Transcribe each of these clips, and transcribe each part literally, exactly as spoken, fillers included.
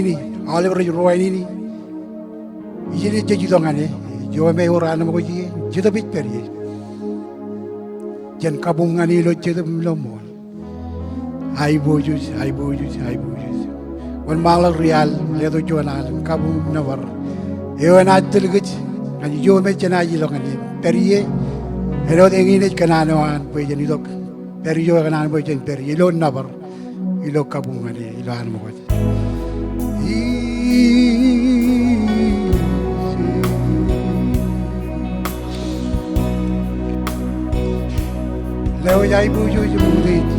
ini, aolep rej ruwainene. Ijin ej jej itok ñan e, ijo me ewōr anemkwōj ie, jetōb ej pād ie. Jen kabuñ ñan e ilo Jetōb im ilo ṃool. Aiboojoj, aiboojoj, aiboojoj. Wōnṃaanḷọk ri al, letok juon al, kabuñ im nōbar. Eo enaaj tōl kōj ñan ijo me jenaaj ilọk ñan e. Pād ie, āinwōt eñin ej kōṇaan eo an bwe jen itok. Pād ijo ekōṇaan bwe jen pād ie ilo nōbar. Ilo kabuñ ñan e, ilo anemkwōj. Lewōj aiboojoj im utiej.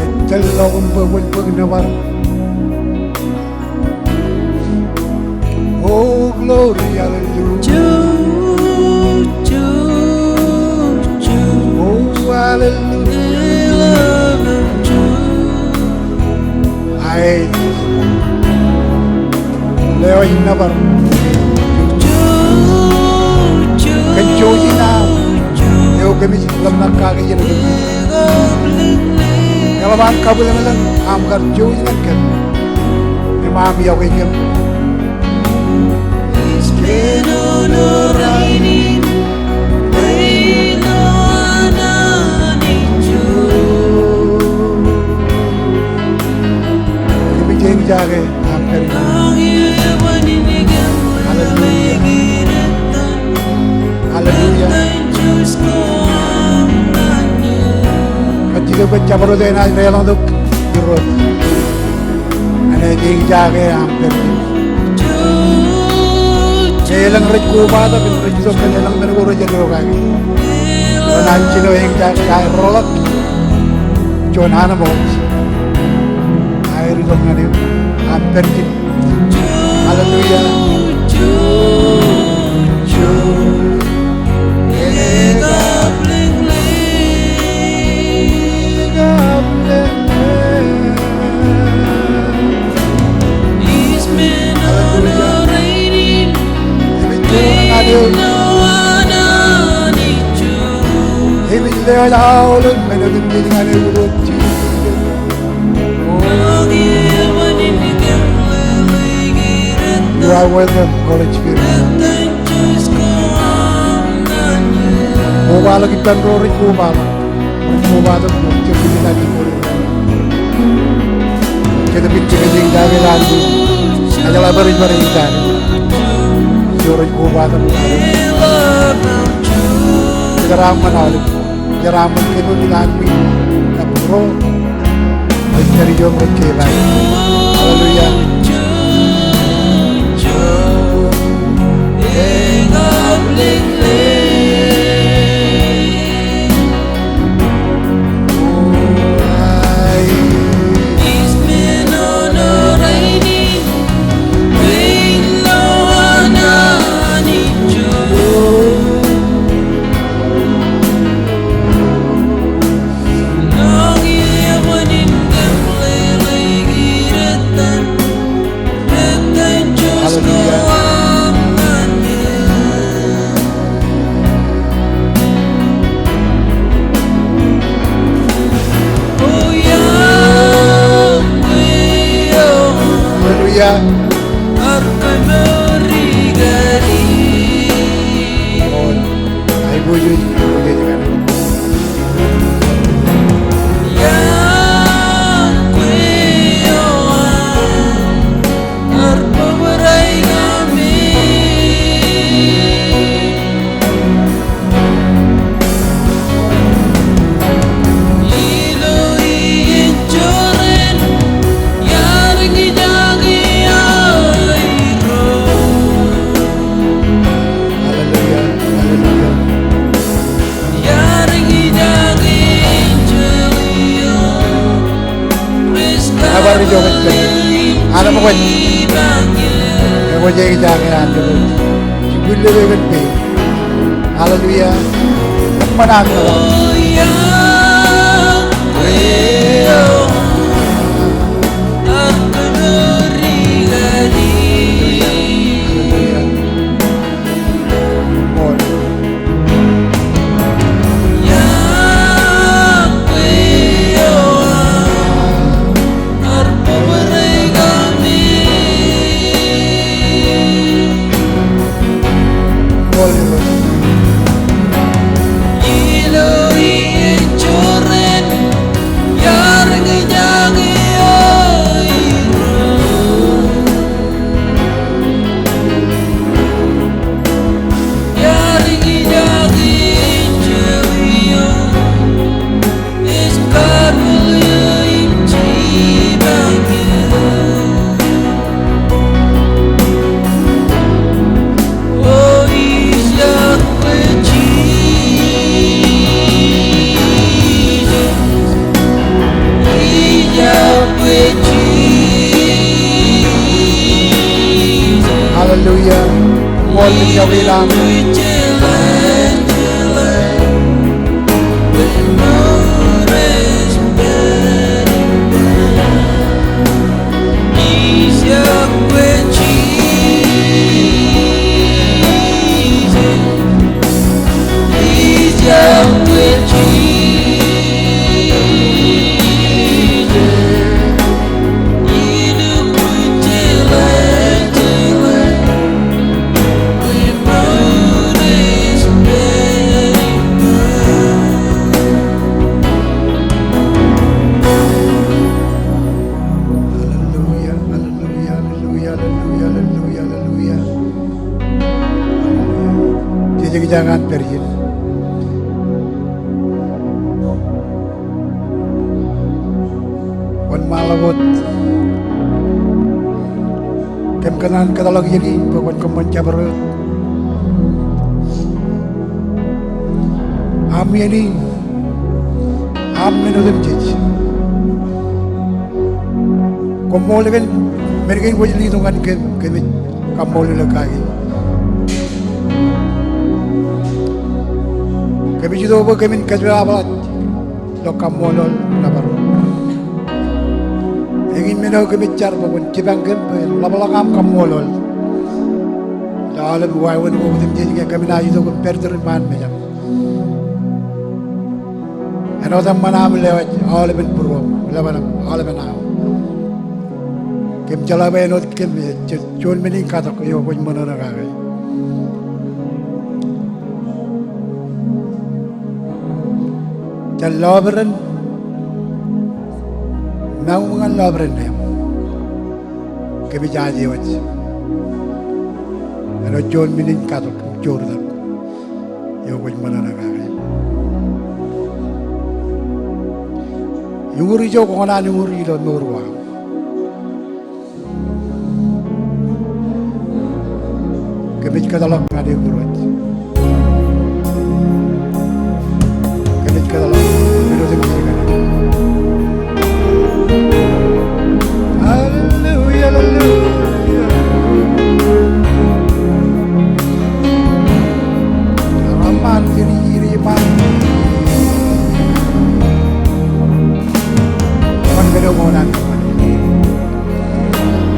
Ej tōl ḷọk im bōk, bōk, bōk nōbar. Oh, glory, hallelujah. Oh, hallelujah. Aet. Lewōj nōbar. Kōn jouj in aṃ eo kōmij ḷōmṇak kake iien kōmij. Eḷap an kabwilōñlōñ aṃ kar jouj ñan kōm im aṃ iọkwe kōm. Kōmij eñjake aṃ pād. Hallelujah. Hallelujah. Kajjitōk bwe jabdewōt enaaj deḷọñtok Irooj ñan eñjake aṃ pād. Elōñ rej kobatok im rej itok kōn elōñ men ko rej eddo kaki. Enaaj jino eñjake aer roḷọk juon anemkwōj aer itok ñan eō aṃ pād. Hallelujah. Hallelujah. Im ij lewōj aolep men otemjej ñan eok Irooj Jisōs. You are welcome, Holy Spirit. Kobaḷọk ippān ro rej kobaḷọk. Rej kobatok, rej kobatok. Jet ippa ej eñjake lowaan, ij jeḷā bwe rej bar eñjake. Ijo rej kobatok. Ij jeraaṃṃan aolep. Ij jeraaṃṃan kōn ilowaan ṃwiin kab ro rej pād ijo im rej kepaak. Hallelujah. Hallelujah. Hallelujah. Hallelujah. Hallelujah. Nōbar ijo kōj pād. Anemkwōj. Ekwōj eñjake an Irooj. Jibwilōk eō kōn pein. Hallelujah. Eṃṃan an nōbar. Hallelujah. Ṃool men iọkwe ilañ. Hallelujah, hallelujah, hallelujah, hallelujah, hallelujah, hallelujah. Jej eñjake an pād ijin. Wōnṃaanḷọk wōt. Kōm kōṇaan kōtḷọk iien in bwe kwōn kōṃṃan jabdewōt aṃ iien in, aṃ men otemjej. Koṃṃool kōn men kein kwōj letok ñan kōm, kōmij kaṃṃoolol eok kaki. Kōmij itok bwe kōmin kōjepḷaḷọk ilo kaṃṃoolol nōbar. Eñin men eo kōmij jar bwe kwōn jipañ kōm bwe en ḷapḷọk aṃ kaṃṃoolol ilo aolepān wāween ko otemjej ñe kōm naaj itok im pād tōre iṃaan mejaṃ. Āinwōt eṃṃan aṃ lewōj aolepān būruōṃ, ḷap aṃ, aolepān aṃ. Kōm jeḷā bwe āinwōt kōm ej juon men in katok eo kwōj ṃōṇōṇō kake. Jān lọpiden, mañuṃ ñan lọpiden eṃ, kōmij aje wōj āinwōt juon men in katok im joortak eo kwōj ṃōṇōṇō kake. Iuṃwin ijo kwō kōṇaan iuṃwin ilo mour ko aṃ. Kōmij kōtḷọk ñan eok Irooj. Kōmij kōtḷọk men otemjej ñan eok. Hallelujah, hallelujah. Eṃṃan, kōmij itok iṃaan. Eṃṃan men eo kwō kōṇaan.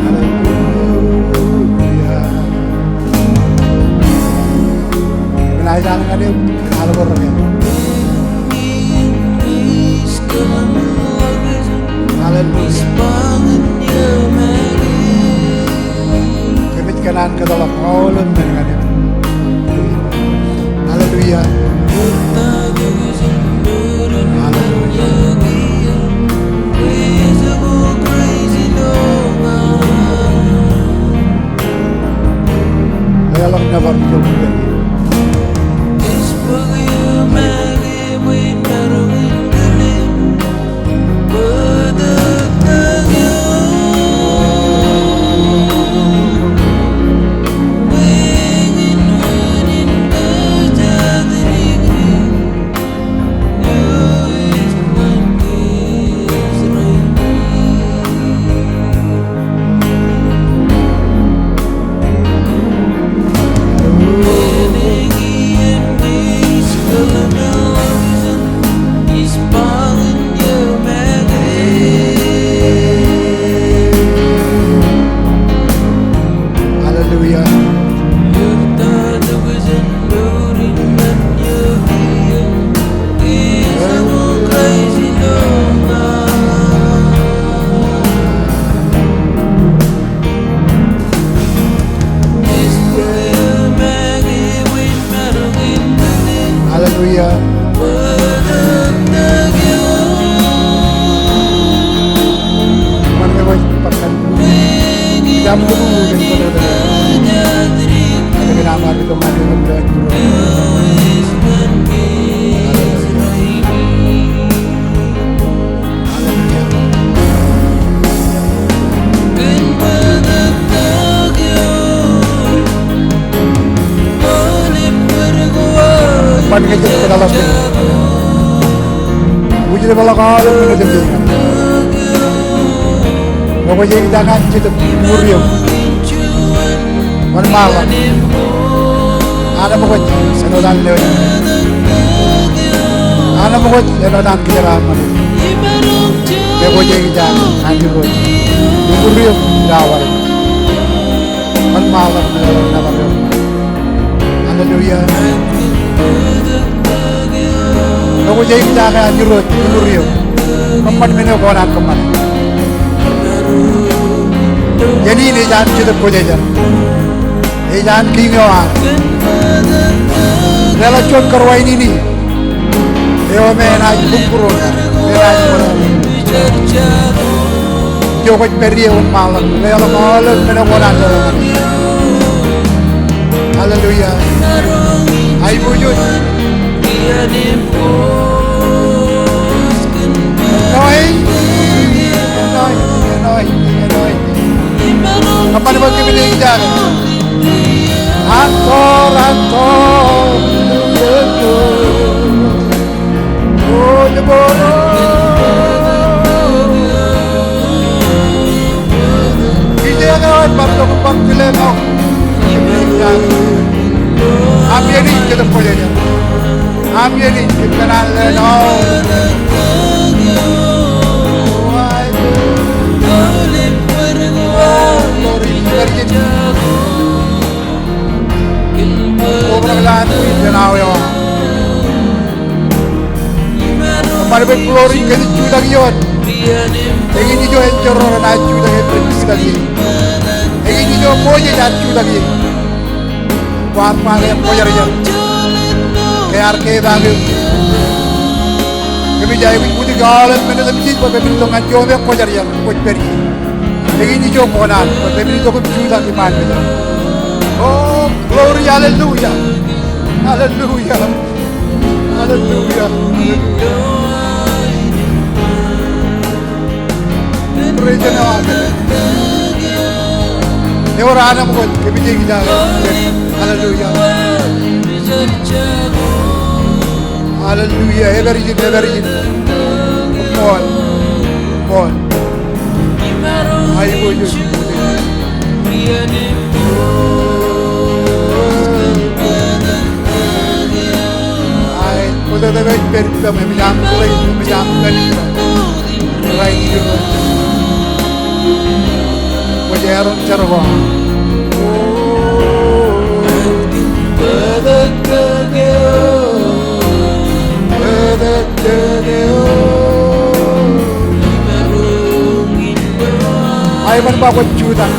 Hallelujah. Kōmij aelōñ ñan eok, aolep ro rej. Hallelujah. Kōmij kōṇaan kōtḷọk aolep men ñan eok. Hallelujah. Hallelujah. Leḷọk nōbar ijo. Hallelujah. Hallelujah. Eṃṃan ke jej kōtḷọk. Kwōj jeḷā bwe ḷọk aolep men otemjej. Kwōj eñjake an Jetōb im ur eok. Wōnṃaanḷọk. Anemkwōj āinwōt an lewōj. Anemkwōj āinwōt an kōjeraaṃṃan eok. Ke kwōj eñjake an Irooj. Uñūr eok ilo awa in. Kōn ṃaanḷọk ṇe ḷọk nōbar eok. Hallelujah. Ke kwōj eñjake an Irooj, uñūr eok. Kōṃṃan men eo kwō kōṇaan kōṃṃane. Iien in ej an Jetōb Kwōjarjar. Ej an Kiiñ eo an. Leḷọk juon kōrā in in. Eo me enaaj bōk būruon, me enaaj bōk būruon. Ijo kwōj pād ie wōt ṃaanḷọk, leḷọk aolep men eo kwō kōṇaan leḷọk. Hallelujah. Aiboojoj. Anointing, anointing, anointing, anointing. Kōṃṃan bwe kōmij eñjake. Antor, antor. Ij eñjake bar tok im bar tile tok. Amen. Ij kōtōpojej. Amen. Ij kōṇaan leḷọk. Kōmij bōk glory kōn jutak ioon. Eñin ijo enjeḷ ro renaaj jutak, ej jutak ie. Eñin ijo Moses ear jutak ie. Kwaar ba ke kwōjarjar. Ke ear kepaak eok. Kōmij aikuj bwidej aolep men otemjej bwe kōmin itok ñan ijo me kwōjarjar, kwōj pād ie. Eñin ijo kōṇaan bwe kōmin itok im jutak iṃaan meja. Oh, glory, hallelujah. Hallelujah. Hallelujah. Hallelujah. Praise the Lord. Ewōr anemkwōj, kōmij eñjake. Hallelujah. Hallelujah. Epād ijin, epād ijin. Ṃool. Ṃool. Aiboojoj. Ai, kwōj tōpar ippaṃ, eṃōj aṃ kōḷ, eṃōj aṃ kōn. Rainin. Kwōj erom jar ko. Amen. Ba kwōj jutak.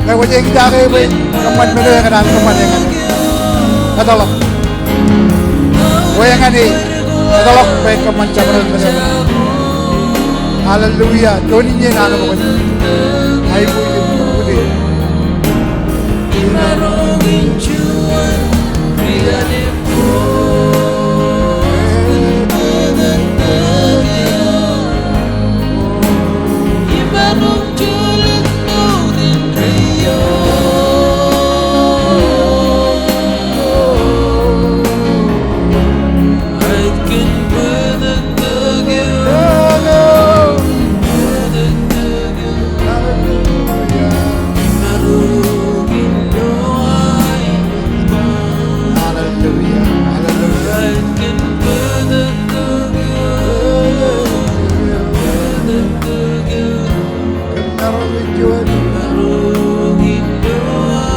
Ke kwōj eñjake bwe kōṃṃan men eo ekōṇaan kōṃṃane ñan kōtḷọk. Bwe ñan e, kōtḷọk bwe kōṃṃan jabdewōt men eo. Hallelujah. Juon iien anemkwōj. Aiboojoj. Hallelujah, hallelujah.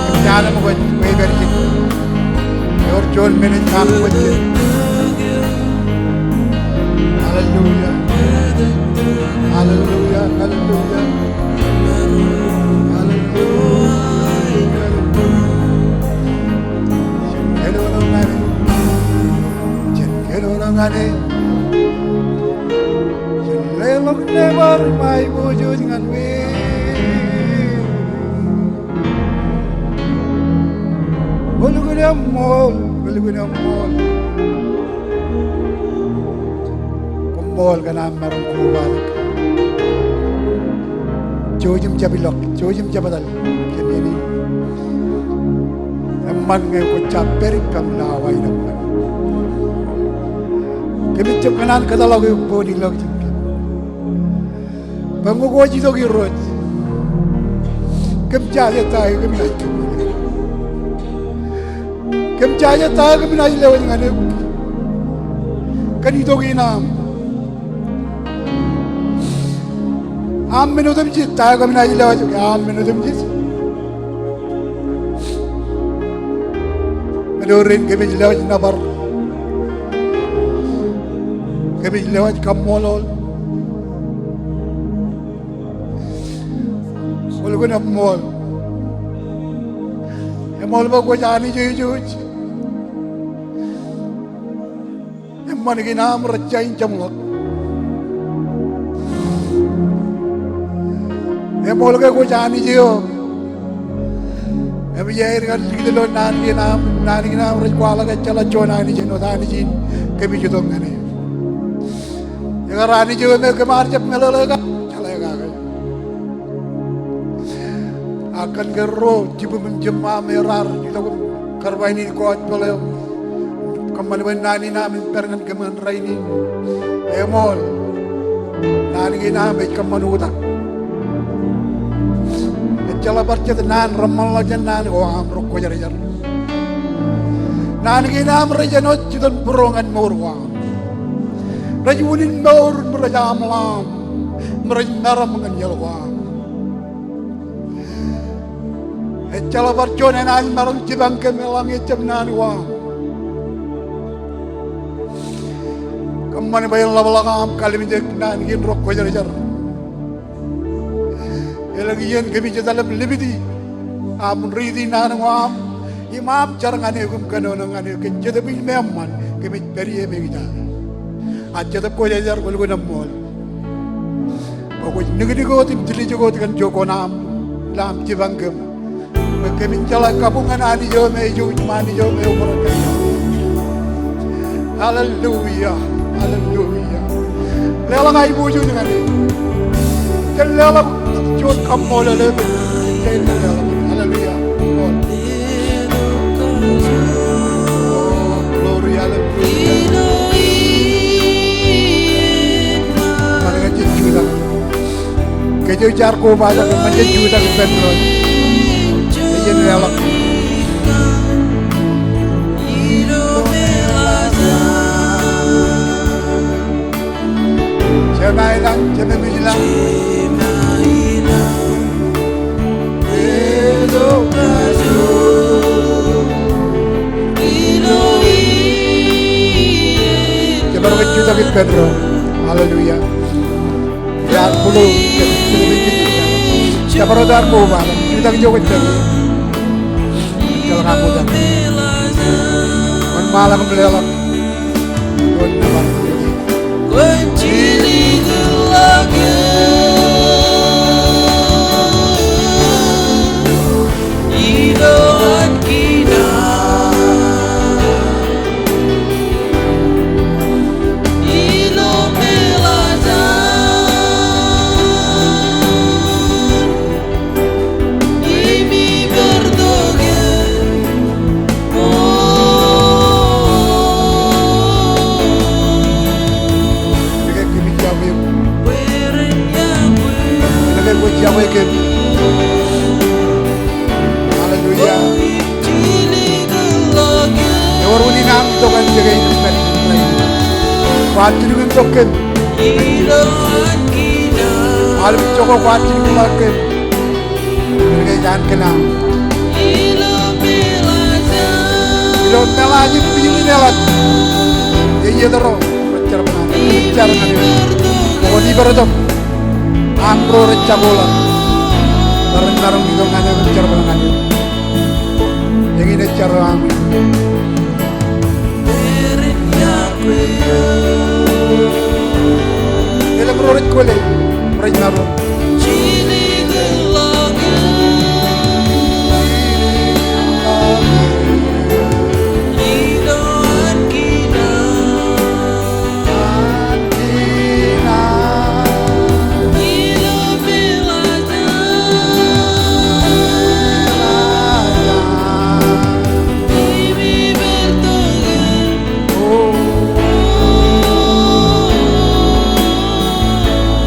Kōn anemkwōj, bwe epād ijin. Ewōr juon minit anemkwōj. Hallelujah. Hallelujah, hallelujah. Hallelujah. Jen kōnono ñan e. Jen kōnono ñan e. Jen leḷọk nōbar im aiboojoj ñan e. Kwōlukkuun eṃṃool, kwōlukkuun eṃṃool. Koṃṃool kōn aṃ maroñ kobatok. Jouj im jab ilọk, jouj im jab etal. Kōmij eṃṃan ñe kwōj jab pād ippaṃ ilo awa in eṃṃan. Kōmij jab kōṇaan kōtḷọk eok boon ilọk ijin kōm. Bwe ñe kwōj itok Irooj, kōm jaje ta eo kōm naaj kōṃṃane. Jaje ta eo kōm naaj lewōj ñan eok kōn itok in aṃ. Aṃ men otemjej, ta eo kōm naaj lewōj, aṃ men otemjej. Kōn eo ren kōmij lewōj nōbar. Kōmij lewōj kaṃṃoolol. Kwōlukkuun eṃṃool. Eṃool bwe kwōj Anij eo ejouj. Eṃṃan kein aṃ rej jañin jeṃḷọk. Eṃool ke kwōj Anij eo eṃōj aer kar likūt ilo naan kein aṃ, naan kein aṃ rej kwaḷọk ejjeḷọk juon Anij āinwōt Anij in kōmij itok ñan e. Ekar Anij eo me kōm ar jab meḷeḷe kake, jeḷā kake. Ak kōn ke ro jibūṃ im jiṃṃaṃ ear itok im kar bwinid ko aō peḷ eo. Kōṃṃan bwe naan in aṃ en pād ñan kōm ñan rainin. Eṃool. Naan kein aṃ ej kōṃṃan oktak. Ejjeḷọk bar jet naan reṃṃanḷọk jān naan ko aṃ rej kwōjarjar. Naan kein aṃ rej āinwōt jitōnbōro ñan mour ko aṃ. Rej unin mour im rej aṃ ḷaṃ im rej meram ñan iaḷ ko aṃ. Ejjeḷọk bar juon āne an meram jipañ kōm eḷaññe ejjab naan ko aṃ. Kōṃṃan bwe en ḷapḷọk aṃ kalimjek naan kein rej kwōjarjar. Elōñ iien kōmij etal im lipiti aṃ riiti naan ko aṃ im aṃ jar ñan eok im kōnono ñan eok kōn Jetōb in me eṃṃan kōmij pād ie im eñjake. Ak Jetōb Kwōjarjar, kwōlukkuun eṃṃool. Bwe kwōj niknik wōt im tiljek wōt kōn jokwan aṃ, ilo aṃ jipañ kōm. Bwe kōmin jeḷā kabuñ ñan Anij eo me ejouj im Anij eo me obrak kōn. Hallelujah, hallelujah. Leḷọk aiboojoj ñan e. Jen leḷọk juon kaṃṃoolol e. Jen leḷọk. Hallelujah. Oh, glory, hallelujah. Kōn ke jen jutak. Kōj eo jaar kobatok, kōmij jutak ippān doon. Jen leḷọk. Jema ilañ, jema ilañ. Jemaroñ ke jutak ippān doon. Hallelujah. Iar bōk, jemaroñ ke jutak. Jemaroñ ke jutak ijo ke jemaroñ. Jeḷā kaṃ jutak. Wōnṃaanḷọk im leḷọk. Wōnṃaanḷọk. Kōmij iọkwe eok. Kōmij iọkwe eok. Hallelujah. Ewōr unin aṃ itok ñan ijekein im ñan ijekein. Kwaar jilkintok kōm. Aolep jokwe kwaar jilkinḷọk kōm. Kōn ke ej an kōn aṃ. Ilo meḷaaj im piin in eḷap. Eiiet ro rej jar ñan eok. Jar ñan eok. Kwōn ippān tok. Aṃ ro rej jakoḷọk. Bar maroñ itok ñan eok im jar ñan eok. Eñin ej jar eo aṃ. Elōñ ro rej kwōle, rej maroñ.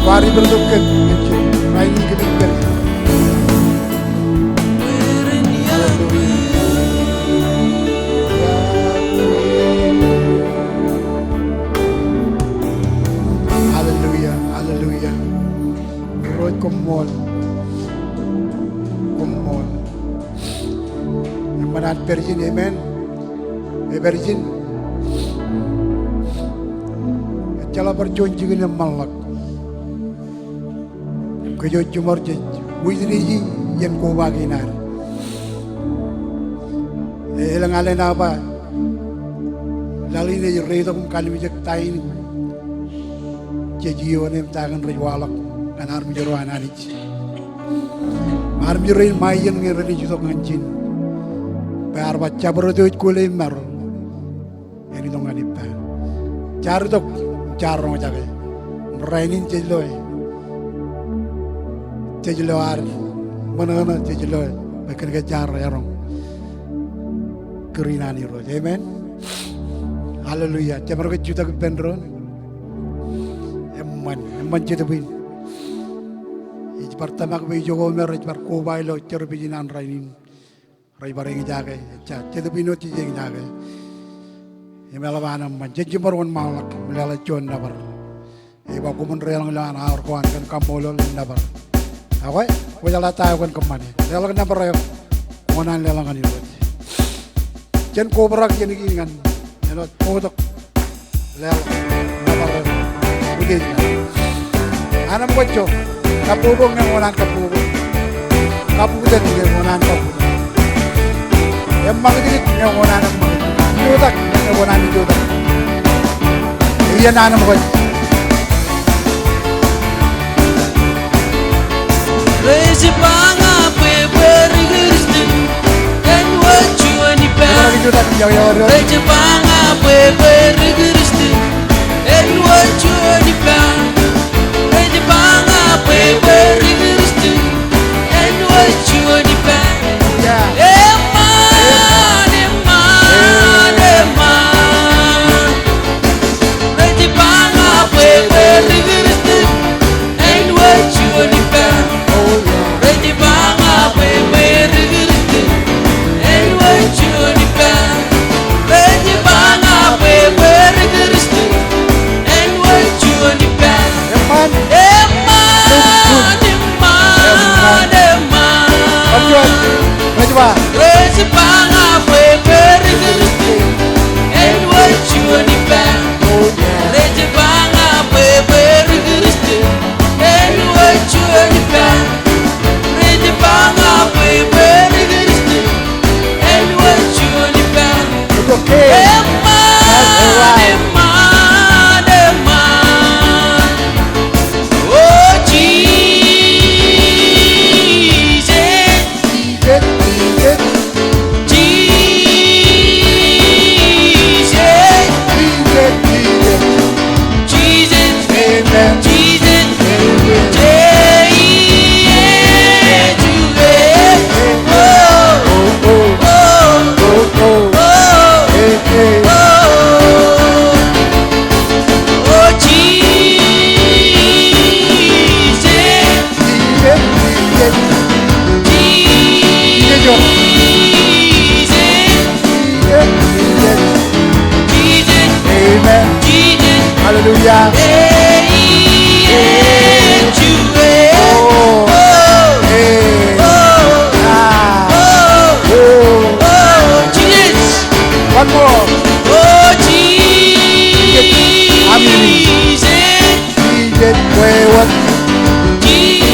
Kwaar ippān tok kōm. Eṃṃan an pād ijin, amen. Ej pād ijin. Ejjeḷọk bar juon jikin eṃṃanḷọk. Im kōj jiṃor jej witness ijin koba kein ad. Elōñ alen aō ba laḷ in ej reitok im kalimjek ta in jej iioone im ta kōn rej waḷọk ñan armej ro an Anij. Im armej rein ṃae iien ñe renaaj itok ñan ijin bwe ear ba jabdewōt eo ej kole im maroñ en itok ñan ippa. Jaar itok, jaar roñjake. Im rainin jej loe, jej loe ad ṃōṇōṇō, jej loe bwe kōnke jaar eroñ kūr in an Irooj. Amen. Hallelujah. Jeṃro ke jutak ippān doon. Eṃṃan, eṃṃan Jetōb in. Ij bar tōmak bwe ijoko me rej bar koba ilo service in an rainin rej bar eñjake, ejja Jetōb in wōt jej eñjake. Im eḷap an eṃṃan, jen jiṃor wōnṃaanḷọk im leḷọk juon nōbar. Ej ba koṃwin deḷọñ ilowaan aor ko an kōn kaṃṃoolol im nōbar. Ak kwōjeḷā ta eo kwōn kōṃṃane. Leḷọk nōbar eo kwōn leḷọk ñan Irooj. Jen kobrak iien kein ñan āinwōt bōktok leḷọk nōbar eo utiej ñan. Anemkwōj ijo. Kabbokbok ñe kwōn kabbokbok. Kabukten ñe kwōn kabbokbok. Eṃṃakijkij ñe kwōn eṃṃakijkij. Ijotak ñe kwōn ijotak. Iien anemkwōj. Rej ba ña bwe, bwe ri Kristian en wōt juon ippān. Rej ba ña bwe, bwe ri Kristian en wōt juon ippān. Rej ba ña bwe, bwe ri Kristian en wōt juon ippān. Eṃṃan, eṃṃan, eṃṃan. Rej ba ña bwe, bwe ri Kristian en wōt juon ippān. Rej ba ña bwe, bwe ri Kristian en wōt juon ippān. Rej ba ña bwe, bwe ri Kristian en wōt juon ippān. Eṃṃan, eṃṃan, eṃṃan. Rej ba. Rej ba ña bwe, bwe ri Kristian en wōt juon ippān. Rej ba ña bwe, bwe ri Kristian en wōt juon ippān. Rej ba ña bwe, bwe ri Kristian en wōt juon ippān. It's okay. Eṃṃan, eṃṃan, eṃṃan. O Jisōs. Jisōs, Jisōs. Jisōs. Jisōs, Jisōs. Jisōs. Amen. Jisōs. Amen. Jisōs. Oh, oh, oh, oh, oh. Amen. Oh. O Jisōs. Jisōs, Jisōs. Jisōs. Jisōs, Jisōs. Amen. Hallelujah. Oh. Hey. Ah. Oh. One more. Amen. Jisōs, wōt. Jisōs,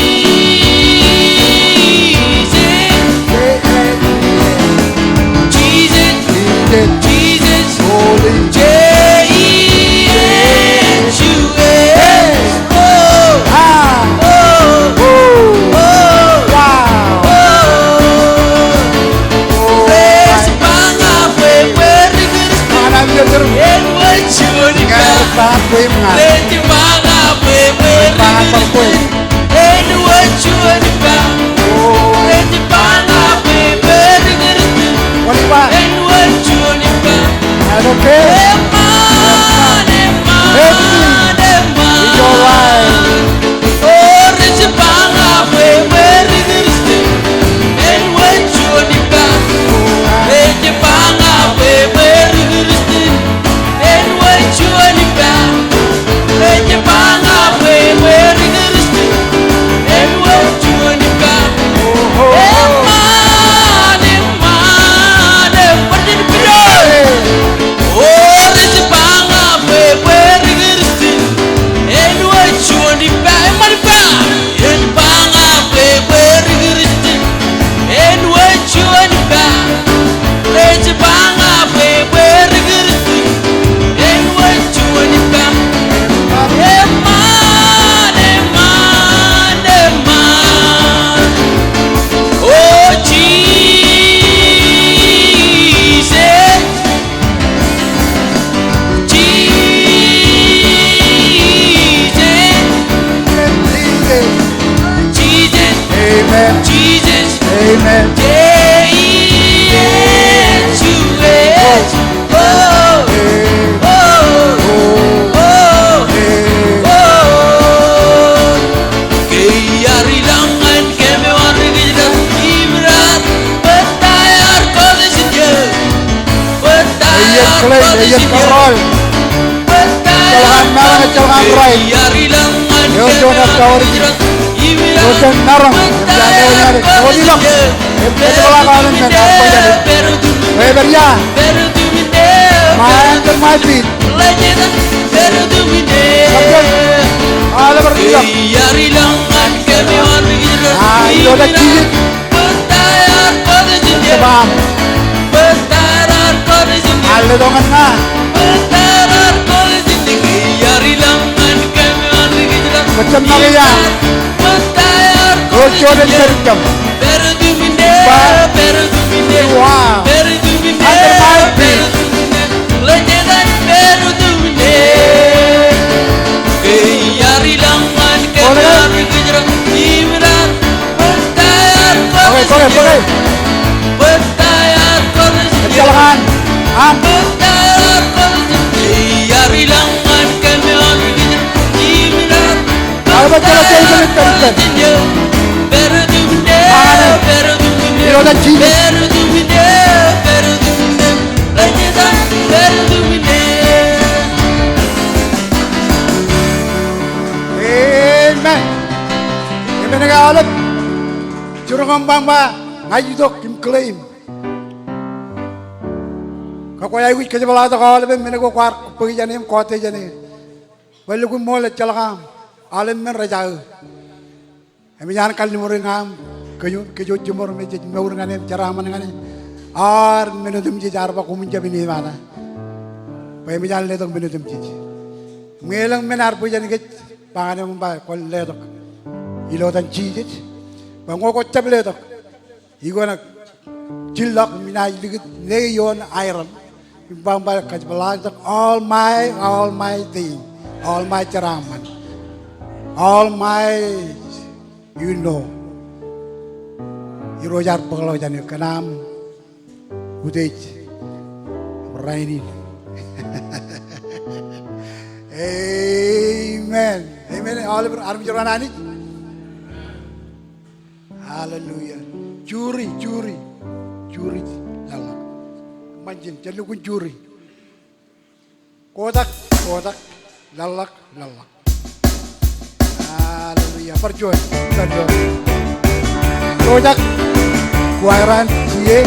Amen. Ej claim, ej kōrọọl. Ejjeḷọk an maroñ, ejjeḷọk an rainin. Ewōr juon authority. Ewōr juon maroñ. Im jab ewōr ñan ewōr ilọk. Im kōjepḷaak aolep men. Bwe pād ia? My, under my feet. Kōjepḷaak aolep ro ilọk. Aa, ilo etan Jisōs. Jab aṃ. Al letok ñan ña. Kwōj jab make ia. Ewōr juon ej pād ijjab. Ba. Wow. Under my feet. Ejjeḷọk an aṃ. Aolep ejjeḷọk ejjeḷọk ejjeḷọk. Ilo etan Jisōs. Amen. Amen ke aolep? Jiroñ im ba, ña itok im claim. Ke kwōj aikuj kōjepḷaaktok aolepen men ko kwaar bōk ijeṇe im kọọte ijeṇe. Bwe lukkuun ṃool ejjeḷọk aṃ. Aolep men rej aō. Im ij an kalliṃur eok ñan kōj, kōj wōt jiṃor me jej mour ñan e im jeraaṃṃan ñan e. Ear men otemjej, ear ba koṃwin jab inepata. Bwe eṃōj an letok men otemjej. Im ñe elōñ men ear bōk jān kōj, ba ñan eṃṃan bwe kwōn letok ilo etan Jisōs. Bwe ñe kwōj jab letok, ikōṇaan jilọk im inaaj likūt ṇe ioon aeraṃ im ba bwe kōjepḷaaktok all my, all my thing, all my jeraaṃṃan, all my, you know. Irooj ear bōkḷọk jān eok kōn aṃ utiej rainin. Amen. Amen. Aolep armej ro an Anij. Hallelujah. Juri, juri, juri laḷḷọk. Ṃanjin, jen lukkuun juri. Kotak, kotak, laḷḷọk, laḷḷọk. Hallelujah. Bar juon, bar juon. Tojak, choir an, C A.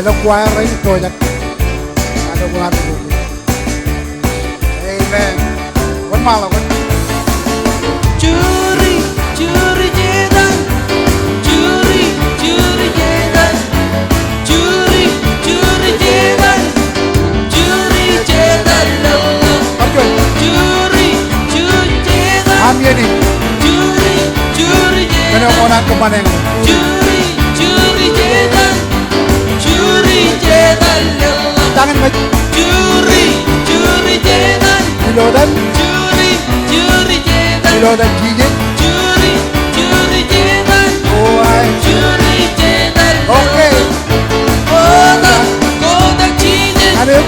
Ilo choir in, tojak. Amen. Wōnṃaanḷọk, wōn. Juri, juri Setan. Juri, juri Setan. Juri, juri Setan. Juri Setan. Juri, juri Setan. Amen. Juri, juri Setan. Men eo ṃokta kōṃṃane. Juri, juri Setan. Juri Setan. Tañin mej. Juri, juri Setan. Ilo etan. Juri, juri Setan. Ilo etan Jisōs. Juri, juri Setan. Juri Setan. Okay. Kotak, kotak Jisōs. Amen.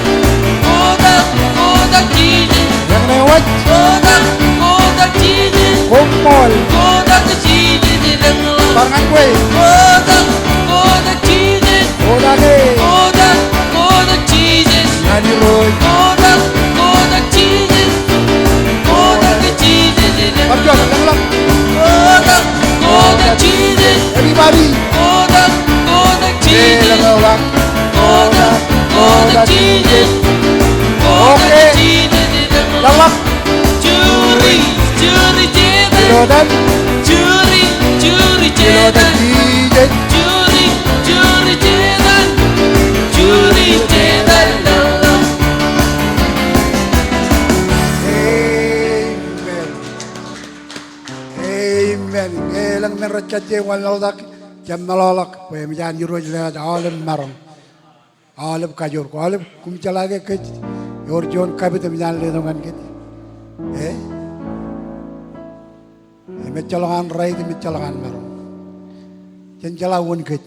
Kotak, kotak Jisōs. Eñṇe wōj. Kotak, kotak Jisōs. Koṃṃool. Kotak Jisōs. Bar ñan kwe. Kotak, kotak Jisōs. Kotak e. Kotak, kotak Jisōs. Ñan Irooj. Kotak, kotak Jisōs. Kotak Jisōs. Bar juon, laḷḷọk. Kotak, kotak Jisōs. Everybody. Kotak, kotak Jisōs. Laḷḷọk. Kotak, kotak Jisōs. Kotak Jisōs. Laḷḷọk. Juri, juri Setan. Ilo etan. Juri, juri Setan. Ilo etan Jisōs. Juri, juri Setan. Juri Setan. Amen. Amen. Ñe elōñ men rej kajjioñ wōnḷọk, jab meḷọkḷọk, bwe eṃōj an Irooj leḷọk aolep maroñ. Aolep kajoor ko, aolep koṃjeḷā ke kōj ewōr juon kapit eṃōj an letok ñan kōj. E? Im ejjeḷọk an right, im ejjeḷọk an maroñ. Jen jeḷā wōn kōj.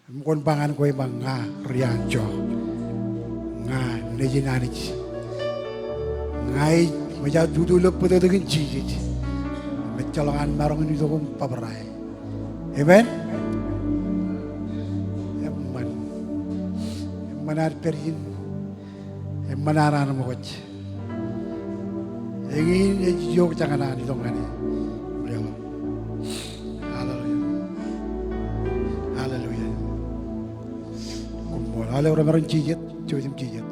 Im kwōn ba ñan kwe ba ña rianjo. Ña nejin Anij. Ña ij, ṃōj aō tutu ilo bōtōktōkin Jisōs. Im ejjeḷọk an maroñ in itok im bōbrae. Amen. Eṃṃan. Eṃṃan ad pād ijin. Eṃṃan ad ṃōkaj. Eñin ej ijo jañin an itok ñan e. Hallelujah. Hallelujah. Koṃṃool. Aolep remaroñ jijet, jouj im jijet.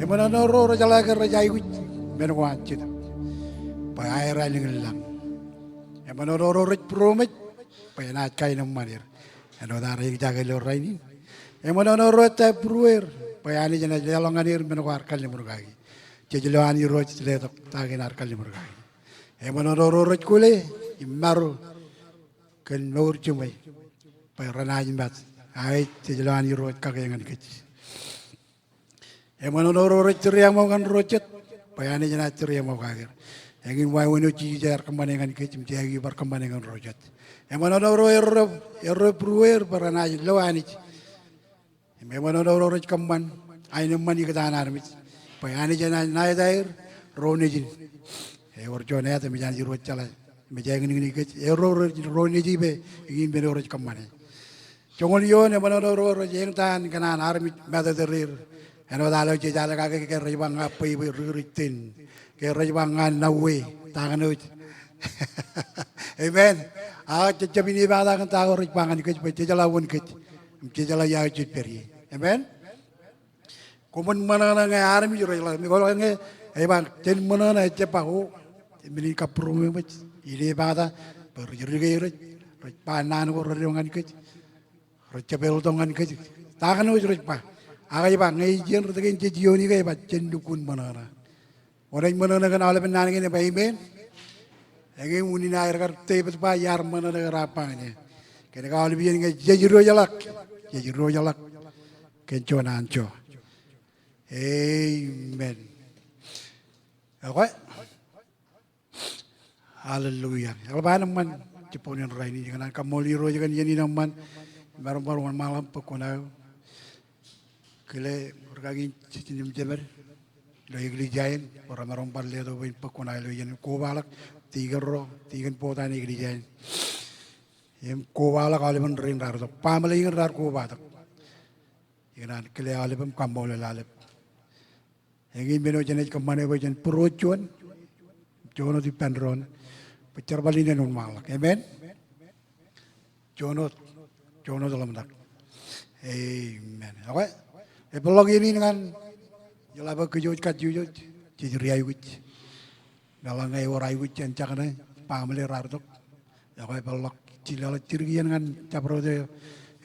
Eṃṃan eo ro rej jeḷā ke rej aikuj men ko an Jetōb bwe aer ālikin lañ. Eṃṃan eo ro rej būroṃōj bwe enaaj kaenōṃṃan er. Āinwōt ad eñjake ilo rainin. Eṃṃan eo ro ettā būrueer bwe Anij enaaj leḷọk ñan er men ko ear kalliṃur kaki. Jej lo an Irooj letok ta kein ear kalliṃur kaki. Eṃṃan eo ro rej kwōle im maro kōn mour jiṃwe bwe renaaj mat. Aet, jej lo an Irooj kake ñan kōj. Eṃṃan eo ro rej tūriaṃo ñan ro jet bwe Anij enaaj tūriaṃo kake er. Eñin wāween eo Jisōs ear kōṃṃane ñan kōj im jeaikuj bar kōṃṃane ñan ro jet. Eṃṃan eo ro erro, erro būrueer bwe renaaj lo Anij. Im eṃṃan eo ro rej kōṃṃan aenōṃṃan ikōtaan armej bwe Anij enaaj ṇa etaer ro nejin. Ewōr juon āt eṃōj an Irooj jeḷā. Im ej eñinñin kōj. Erro rej ro nejin bwe eñin men eo rej kōṃṃane. Joñoul eoon, eṃṃan eo ro rej eñtaan kōn an armej matōtōreer. Āinwōt ilo jej al kake ke rej ba ña bwebwe, rūkūr iten. Ke rej ba ña ṇawe, ta kōn wōj. Amen. Ak jejjab inepata kōn ta ko rej ba ñan kōj bwe jej jeḷā wōn kōj. Im jej jeḷā ia wōj jej pād ie. Amen. Koṃwin ṃōṇōṇō ñe armej rej jeḷā. Im kwōlo ñe ej ba jen ṃōṇōṇō, ejjab ba o, men in kabūroṃōj. Inepata bwe rej dike rej, rej ba naan ko redo ñan kōj. Rej jab eltok ñan kōj. Ta kōn wōj rej ba. Ak ej ba ñe ijin rot kein jej iioon ike ej ba jen lukkuun ṃōṇōṇō. Wōn ej ṃōṇōṇō kōn aolepen naan kein ej ba amen. Eñin unin aer kar Devid ba iar ṃōṇōṇō kōn raar ba ñe. Kōnke aolep iien ñe jej diwōjḷọk. Jej diwōjḷọk kōn juon anjọ. Amen. Ekwe. Hallelujah. Eḷap an eṃṃan jibboñōn rainin, ikōṇaan kaṃṃoolol Irooj kōn iien in eṃṃan. Maroñ bar wōnṃaanḷọk bōk kuṇaō. Kile rikaki in jejin im jemed ilo eklejia in, bwe remaroñ bar letok bwe in bōk kuṇaō ilo iien in. Kobaḷọk tikōn ro, tikōn bōktok an eklejia in. Im kobaḷọk aolepen rein raar itok. Baaṃle in raar kobatok. Ikōṇaan kile aolep im kaṃṃoolol aolep. Eñin men eo jenaaj kōṃṃane bwe jen būrooj juon, juon wōt ippān doon, bwe jerbal in en wōnṃaanḷọk. Amen. Juon wōt, juon wōt ḷōmṇak. Amen. Ekwe, epeḷḷọk iien in ñan ijeḷā bwe kōj wōj kajjojo, jej ri-aikuj. Meḷeḷe ñe ewōr aikuj jān jekōṇe, baaṃle raar itok. Ekwe epeḷḷọk, jileḷọk jidik iien ñan jabdewōt eo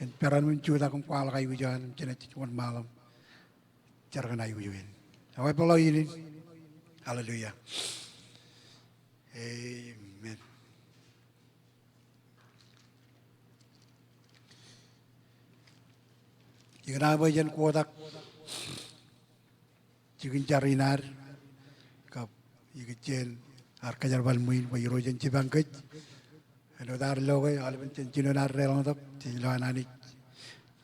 en peran im jutak im kwaḷọk aikuj eo an, jenaaj wōnṃaanḷọk jar kōn aikuj eo in. Ekwe epeḷḷọk iien in. Hallelujah. Amen. Ikōṇaan bwe jen kotak jikin jar in ad, kab ikijjien ad kōjerbal ṃwiin bwe Irooj en jipañ kōj. Āinwōt ad lo ke, aolepen jān jinoin ad deḷọñtok, jej lo an Anij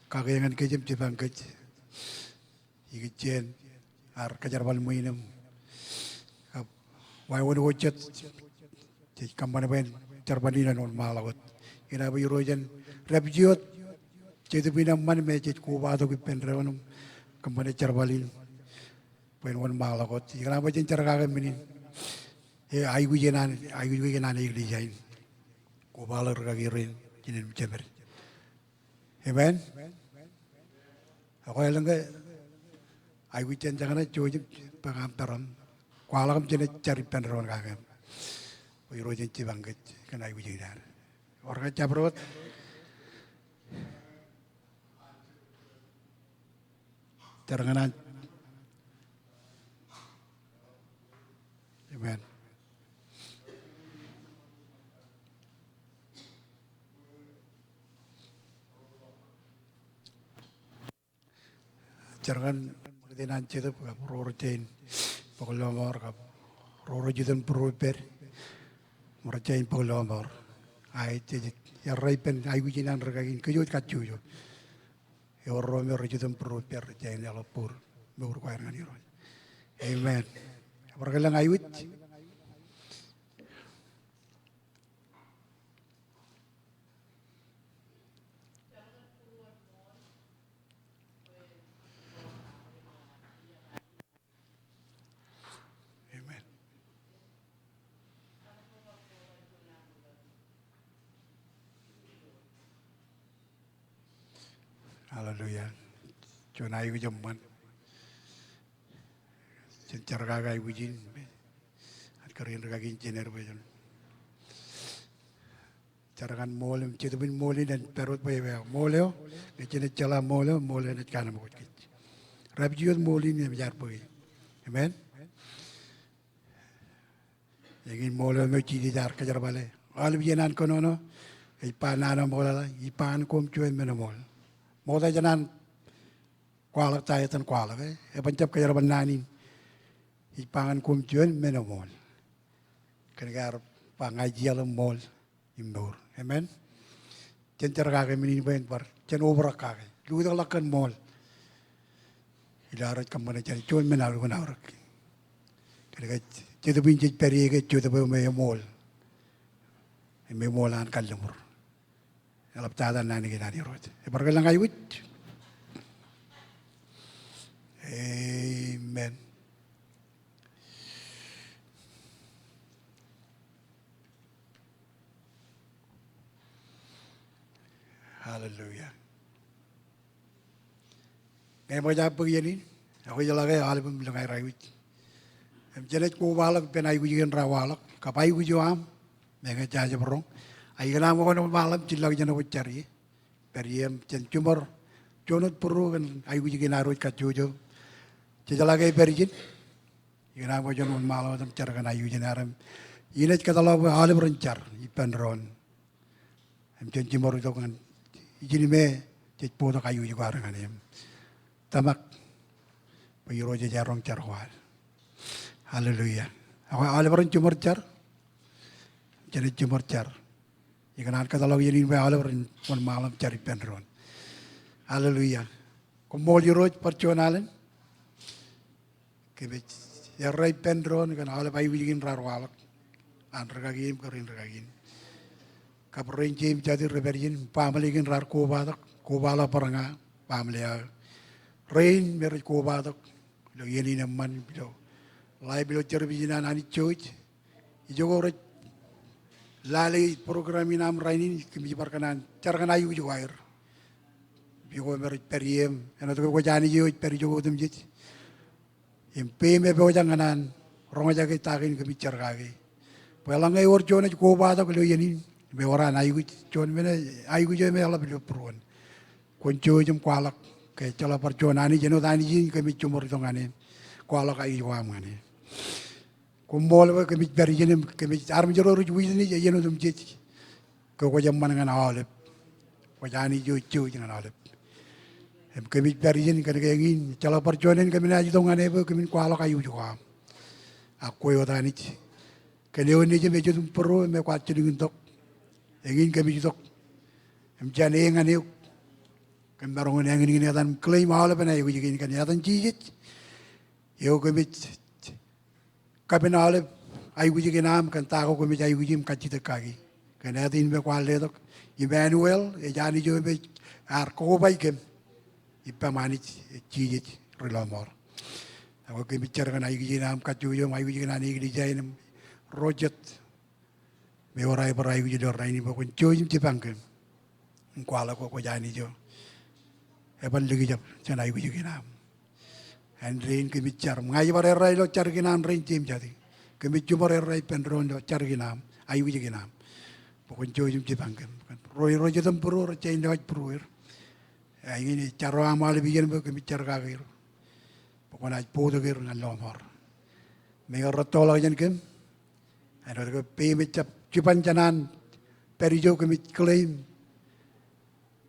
kake ñan kōj im jipañ kōj. Ikijjien ad kōjerbal ṃwiin im, kab wāween ko jet, jej kōṃṃan bwe en jerbal in en wōnṃaanḷọk wōt. Ikōṇaan bwe Irooj en dāpij wōt Jetōb in eṃṃan me jej kobatok ippān doon im kōṃṃane jerbal in bwe en wōnṃaanḷọk wōt. Ikōṇaan bwe jen jar kake men in. E, aikuj in an, aikuj in an eklejia in. Kobaḷọk rikaki rein, jinen im jemed. Amen. Ekwe elōñ ke aikuj jān jekōṇe, jouj im bwe ña peran. Kwaḷọk im jenaaj jar ippān doon kake. Bwe Irooj en jipañ kōj kōn aikuj in ad. Ewōr ke jabdewōt? Jar ñan an. Amen. Jar ñan ṃakūtkūt in an Jetōb kab ro rej jañin bōk lọmọọr kab ro rej itok būrueir. Rej jañin bōk lọmọọr. Ak jej errā ippān aikuj in an rūkaki in kōj wōj kajjojo. Ewōr ro me rej itok im būruō ippād, rej jañin eḷap bōd mour kwaar ñan Irooj. Amen. Bar kōḷḷā aikuj. Amen. Hallelujah. Juon aikuj eṃṃan. Jen jar kake aikuj in. Ak kar in rūkaki in jen er bwe jen jar ñan ṃool im Jetōb in ṃool in en pād wōt bwe ewi ṃool eo. Ñe jenaaj jeḷā ṃool eo, ṃool eo enaaj kōṇaan ṃōk kōj. Rapjioñ ṃool in im jar bwe. Amen. Eñin ṃool eo me Jisōs ear kōjerbale. Aolep iien an kōnono, ej ba naan eo ṃool eḷap, ij ba ñan koṃ juon men eo ṃool. Ṃokta jān an kwaḷọk ta etan kwaḷọk, e? Eban jab kōjerbal naan in. Ij ba ñan koṃ juon men eo ṃool. Kōnke ear ba ña ij iaḷ im ṃool im mour. Amen. Jen jar kake men in bwe en bar. Jen obrak kake. Lukkuun ḷọk kōn ṃool. Ilo ad rej kōṃṃane jān juon men aolep in aorōk. Kōnke Jetōb in jej pād ie ke Jetōb eo me eṃool. Im eṃool an kalliṃur. Eḷaptata naan kein an Irooj. Bar kōḷḷā aikuj. Amen. Hallelujah. Ñe eṃōj aō bōk iien in, ak ij jeḷā ke aolep im lōñ aer aikuj. Im jenaaj kobaḷọk ippān aikuj kein raar waḷọk, kab aikuj eo aṃ, meñe jej jab roñ. Ak ikōṇaan wōnṃaanḷọk im jillọk jān wōt jar ie. Pād ie im jen jiṃor, juon wōt būruō kōn aikuj kein ad wōj kajjojo. Jej jeḷā ke ej pād ijin. Ikōṇaan bwe jen wōnṃaanḷọk im jar kōn aikuj in ad im inaaj kōtḷọk bwe aolep ren jar ippān doon. Im jen jiṃor itok ñan ijin me jej bōktok aikuj ko ad ñan e im tōmak bwe Irooj ej roñ jar ko ad. Hallelujah. Ak aolep ren jiṃor jar. Jenaaj jiṃor jar. Ikōṇaan kōtḷọk iien in bwe aolep ren wōnṃaanḷọk im jar ippān doon. Hallelujah. Koṃṃool Irooj bar juon alen. Kōmij errā ippān doon kōn aolep aikuj kein raar waḷọk. An rūkaki im kōrā in rūkaki in. Kab rein jeiū im jatū rej pād ijin, baaṃle kein raar kobatok, kobaḷọk bar ña, baaṃle aō. Rein me rej kobatok ilo iien in eṃṃan, ilo live ilo television an Anij Jouj. Ijoko rej lale program in aṃ rainin, kōmij bar kōṇaan jar kōn aikuj ko aer. Ijoko me rej pād ie im āinwōt ke kwōj Anij eo ej pād ijoko otemjej. Im peiṃ epojak ñan an roñjake ta kein kōmij jar kake. Bwe eḷaññe ewōr juon ej kobatok ilo iien in, im ewōr an aikuj, juon men eo, aikuj eo me eḷap ilo būruon. Kwōn jouj im kwaḷọk, ke ejjeḷọk bar juon Anij, āinwōt Anij in kōmij jiṃor itok ñan e. Kwaḷọk aikuj ko aṃ ñan e. Koṃṃool bwe kōmij pād ijin im kōmij armej ro rej witness āinwōt otemjej. Ke kwōj eṃṃan ñan aolep. Kwōj Anij eo ej jouj ñan aolep. Im kōmij pād ijin kōnke eñin, ejjeḷọk bar juon en kōm naaj itok ñan e bwe kōmin kwaḷọk aikuj ko aṃ. Ak kwe wōt Anij. Kōn eo nejūṃ ejjet im būruō me kwaar jilkintok. Eñin kōmij itok. Im jān e ñan eok. Kōm maroñ in āñinñin etan im claim aolepen aikuj kein kōn etan Jisōs. Eo kōmij kapen aolep aikuj kein aṃ kōn ta ko kōmij aikuji im kajjitōk kaki. Kōn āt in me kwaar letok, Emmanuel, ej Anij eo me ear kobaik kōm. Ippaṃ Anij, ej Jisōs ri lọmọọr. Ak kōmij jar kōn aikuj in aṃ kajjojo im aikuj in an eklejia in im ro jet me ewōr aer bar aikuj ilo rainin bwe kwōn jouj im jipañ kōm. Im kwaḷọk bwe kwōj Anij eo eban likjab jān aikuj kein aṃ. Āindein kōmij jar. Im ña ij bar errā ilo jar kein an rein jeiū im jatū. Kōmij jiṃor errā ippān doon ilo jar kein aṃ, aikuj kein aṃ. Bwe kwōn jouj im jipañ kōm. Ro, ro jet im būruō, rej jañin lewōj būrueir. Eñin ej jar eo aṃ aolep iien bwe kōmij jar kake er. Bwe kwōnaaj bōktok er ñan lọmọọr. Meñe rettoḷọk jān kōm. Āinwōt ke peiṃ ejjab jipañ jān an pād ijo kōmij claim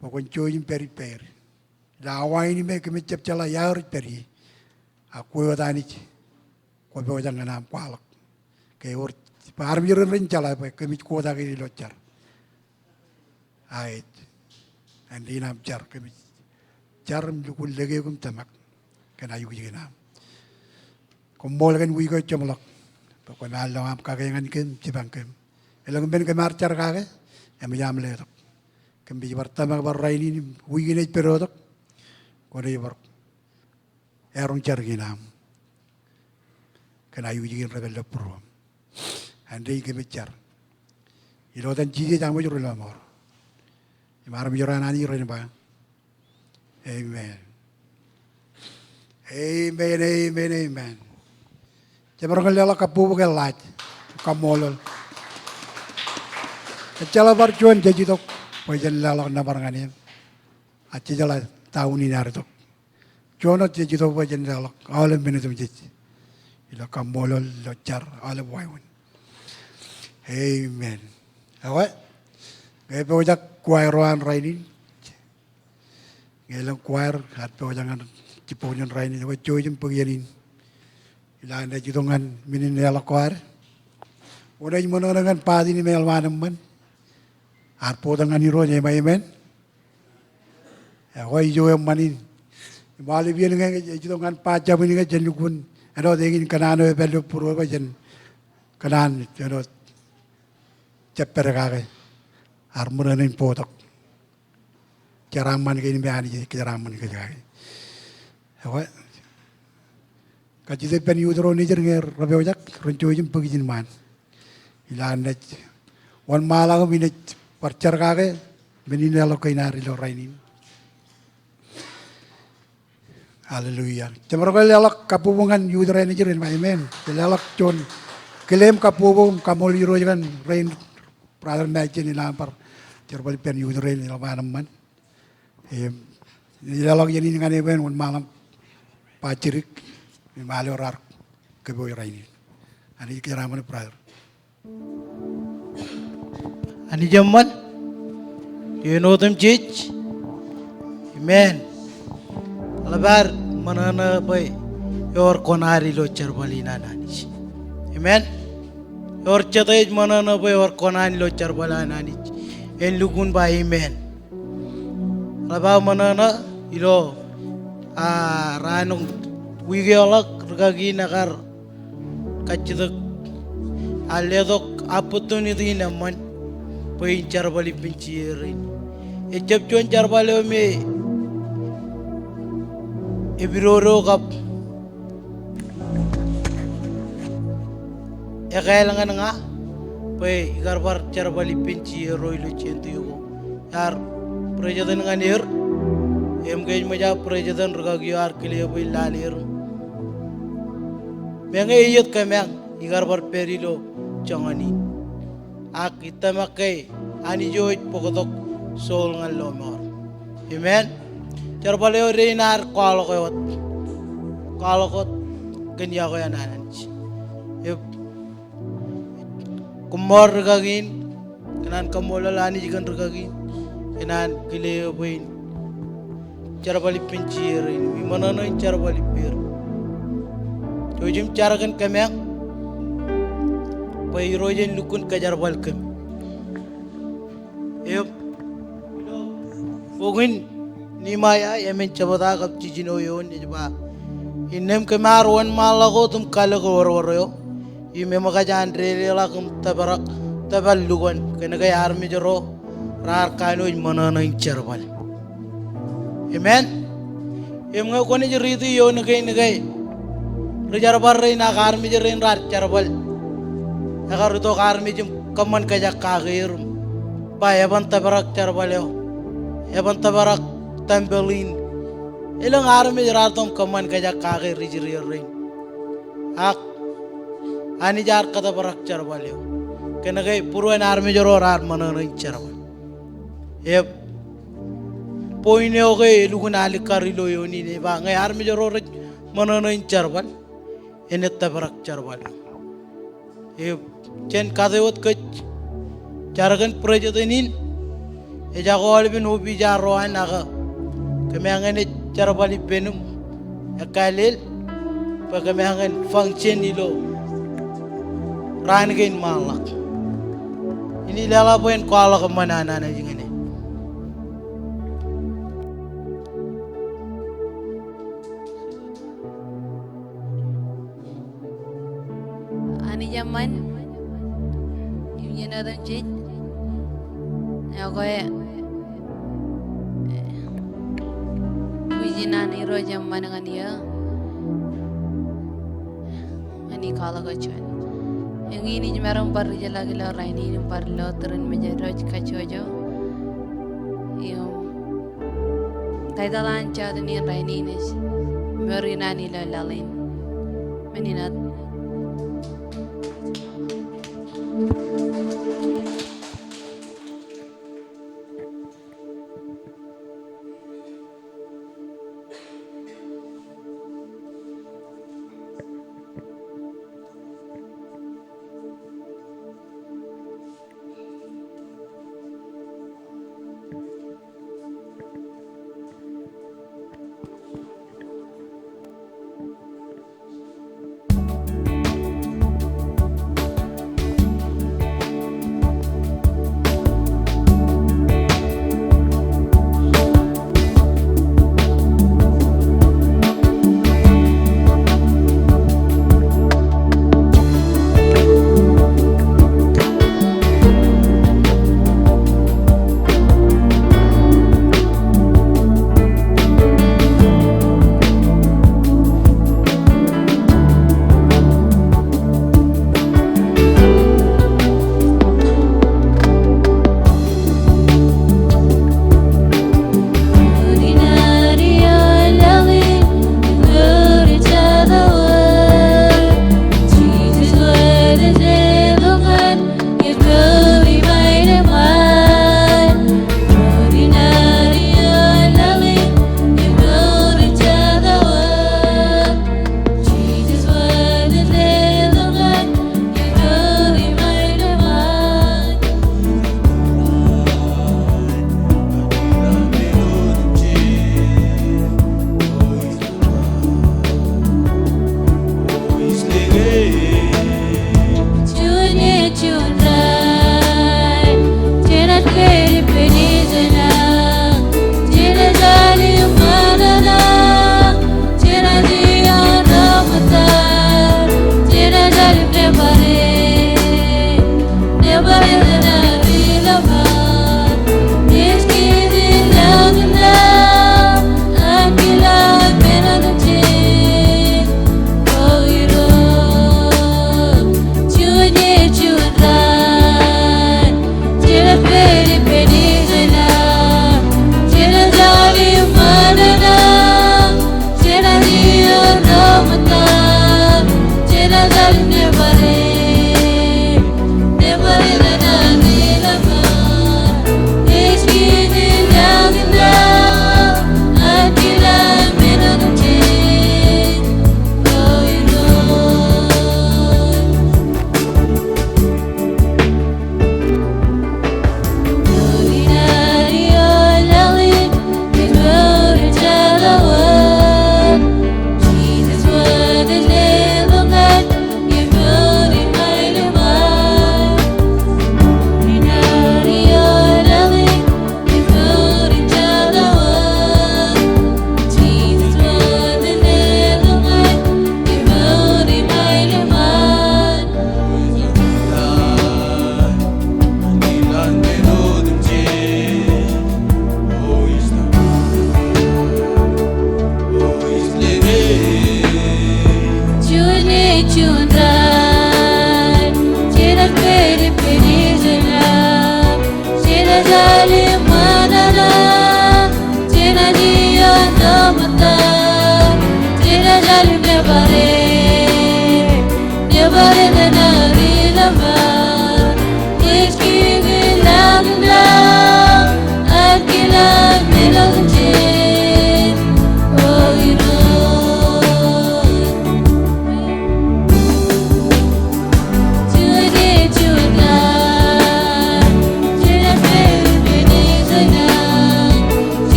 bwe kwōn jouj im pād ippāer. Ilo awa in me kōmij jab jeḷā ia eo rej pād ie. Ak kwe wōt Anij, kwō pojak ñan aṃ kwaḷọk. Ke ewōr Bwe armej ro ren jeḷā bwe kōmij kotak in ilo jar. Aet. Āindein aṃ jar, kōmij jar im lukkuun lōke eok im tōmak kōn aikuj kein aṃ. Koṃṃool kōn wiik eo jeṃḷọk bwe kwōmaroñ lo aṃ kake ñan kōm, jipañ kōm. Elōñ men kōm ar jar kake, eṃōj aṃ letok. Kōmij bar tōmak bar rainin im wiik in ej pedotok, kwōnaaj bar eroñ jar kein aṃ kōn aikuj kein rej pād ilo būruōṃ. Āindein kōmij jar ilo etan Jisōs aṃ Irooj Rilọmọọr im armej ro an Anij ren ba, amen. Amen, amen, amen. Jemaroñ ke leḷọk kabbokbok ke ḷaaj, kaṃṃoolol. Ejjeḷọk bar juon jej itok bwe jen leḷọk nōbar ñan eō. Ak jejeḷā ta unin ear itok. Juon wōt jej itok bwe jen leḷọk aolep men otemjej ilo kaṃṃoolol, ilo jar, aolep wāween. Amen. Ekwe, ñe pojak choir ro an rainin, ñe elōñ choir ear pojak ñan jibboñōn rainin, ekwe jouj im bōk iien in. Ilo an naaj itok ñan men in leḷọk ko ad, wōn ej ṃōṇōṇō ñan part in im eḷap an eṃṃan. Ear bōktok ñan Irooj, im amen. Ekwe ijo eṃṃan in. Im aolep iien ñe ej itok ñan part jabdewōt in ñe jen lukkuun āinwōt eñin kōṇaan eo ej pād ilo būruō bwe jen kōṇaan āinwōt jab pād kake. Ear ṃōṇōṇō in bōktok jeraaṃṃan kein me Anij ej kōjeraaṃṃan kōj kake. Ekwe, kajjitōk ippān youth ro nejid ñe rej pojak, ren jouj im bōk ijin ṃaan. Ilo an naaj wōnṃaanḷọk im inaaj bar jar kake men in leḷọk kein ad ilo rainin. Hallelujah. Jemaroñ ke leḷọk kabbokbok ñan youth ro nejid im amen. Leḷọk juon kile im kabbokbok im kaṃṃoolol Irooj kōn rein brother Majen ilo an bar jerbal ippān youth ro nejid eḷap an eṃṃan. Im, leḷọk iien in ñan eō bwe en wōnṃaanḷọk ba jidik im al eo raar kōpooj rainin. Anij kōjeraaṃṃan brother. Anij eṃṃan, iien otemjej. Amen. Eḷap ad ṃōṇōṇō bwe ewōr kuṇaad ilo jerbal in an Anij. Amen. Ewōr jete ej ṃōṇōṇō bwe ewōr kuṇaan ilo jerbal an Anij, en lukkuun ba amen. Eḷap aō ṃōṇōṇō ilo, a, raan eo, wiik eo ḷọk rikaki in ekar kajjitōk, a, letok opportunity in eṃṃan bwe in jerbal ippān Jisōs rein. Ejjab juon jerbal eo me epidodo kab ekāāl ñan ña bwe ikar bar jerbal ippān Jisōs ro ilo Jentiō ko. Iar president ñan er, im ke ej ṃōj aō president rikaki eo ear kile bwe in lale er. Meñe eiiet kōmeañ ikar bar pād ilo joñan in. Ak itōmak ke Anij eo ej bōktok soul ñan lọmọọr. Amen. Jerbal eo dein ad kwaḷọk wōt. Kwaḷọk wōt kōn yokwe an Anij. Im koṃṃool rikaki in, kōn an kaṃṃoolol Anij kōn rikaki in, kōn an kile eō bwe in jerbal ippān Jisōs rein, im ṃōṇōṇō in jerbal ippāer. Jouj im jar kōn kōmeañ bwe Irooj en lukkuun kōjerbal kōm. Im bok in Nehemiah emān jebta kab jiljino eoon ej ba, innām kōm ar wōnṃaanḷọk wōt im kalōk oror eo, im eṃōkaj an dedeḷọk im tōprak tōpar lukwōn, kōnke armej ro raar kanooj ṃōṇōṇō in jerbal. Amen. Im ñe kwōnaaj riiti ioon kein ke ri jerbal rein ak armej rein raar jerbal, ekar itok armej im kōṃṃan kōjak kake er im ba eban tōprak jerbal eo, eban tōprak tempeḷ in. Elōñ armej raar itok im kōṃṃan kōjak kake ri Israel rein. Ak Anij ear kōtōprak jerbal eo, kōnke būruon armej ro raar ṃōṇōṇō in jerbal. Im point eo ke elukkuun alikkar ilo eoon in ej ba ñe armej ro rej ṃōṇōṇō in jerbal, enaaj tōprak jerbal eo. Im jen kate wōt kōj jar kōn president in, ejako aolepen officer ro an ak kōmeañ en ej jerbal ippān im ekkāālel bwe kōmeañ en function ilo raan kein ṃaanḷọk. Inaaj leḷọk bwe en kwaḷọk eṃṃan an Anij ñan e. Anij eṃṃan, im iien otemjej, ekwe, bwijin an Irooj eṃṃan ñan eō. Ñan ikwaḷọk eo juon. Eñin ij maroñ bar dijeḷọk ilo rainin im bar lo tūrin mejād eo ej kajjojo. Im taitōḷ an jota in rainin ej mour in an ilo laḷ in. Men in at.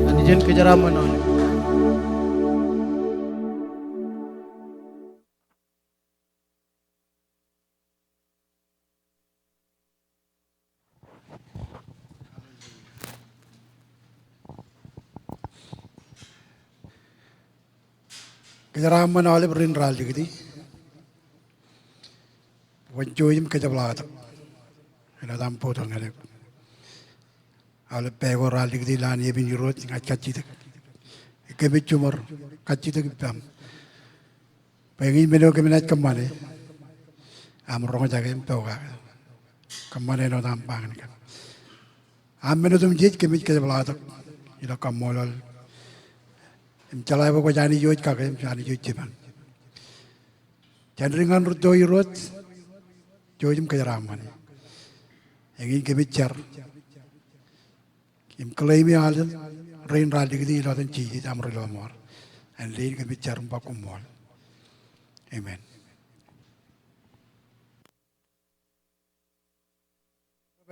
Anij en kōjeraaṃṃan aolep. Kōjeraaṃṃan aolep rein ralitōkdi. Kwōn jouj im kōjepḷaaktok āinwōt aṃ bōktok ñan eok. Aolep pā ko ralitōkdi lowaan epen Irooj, ña ij kajjitōk. Kōmij jiṃor kajjitōk ippaṃ bwe eñin men eo kōm naaj kōṃṃane aṃ roñjake im pokake. Kōṃṃane āinwōt aṃ ba ñan kōm. Aṃ men otemjej kōmij kōjepḷaaktok ilo kaṃṃoolol im jeḷā bwe kwōj Anij wōj kake im Anij wōj jipañ. Jān dik ñan rūtto Irooj, jouj im kōjeraaṃṃan. Eñin kōmij jar im claim e aolep rein ralitōkdi ilo etan Jisōs aṃ Ri Lọmọọr. Āindein kōmij jar im ba koṃṃool. Amen.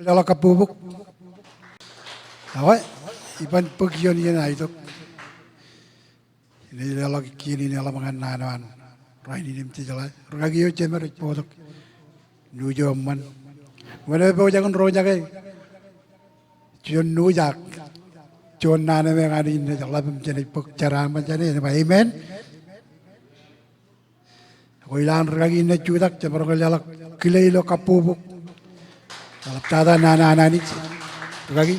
Leḷọk kabbokbok. Ekwe, iban bōk iioon iien aetok. Inaaj leḷọk kien in eḷap ñan naan eo an rainin im jejeḷā. Rikaki eo jemed ej bōktok nuuj eo eṃṃan. Wōn eo epojak in roñjake juon nuuj ak juon naan eo me eñin naaj ḷap im jenaaj bōk jeraaṃṃan jāne, en ba amen. Ekwe, ilo an rikaki in naaj jutak, jemaroñ ke leḷọk kile ilo kabbokbok. Eḷaptata naan an Anij. Rikaki,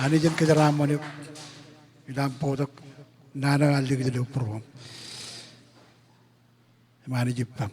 Anij en kōjeraaṃṃan eok ilo aṃ bōktok naan eo an likūt ilo būruōṃ. Im Anij ippaṃ.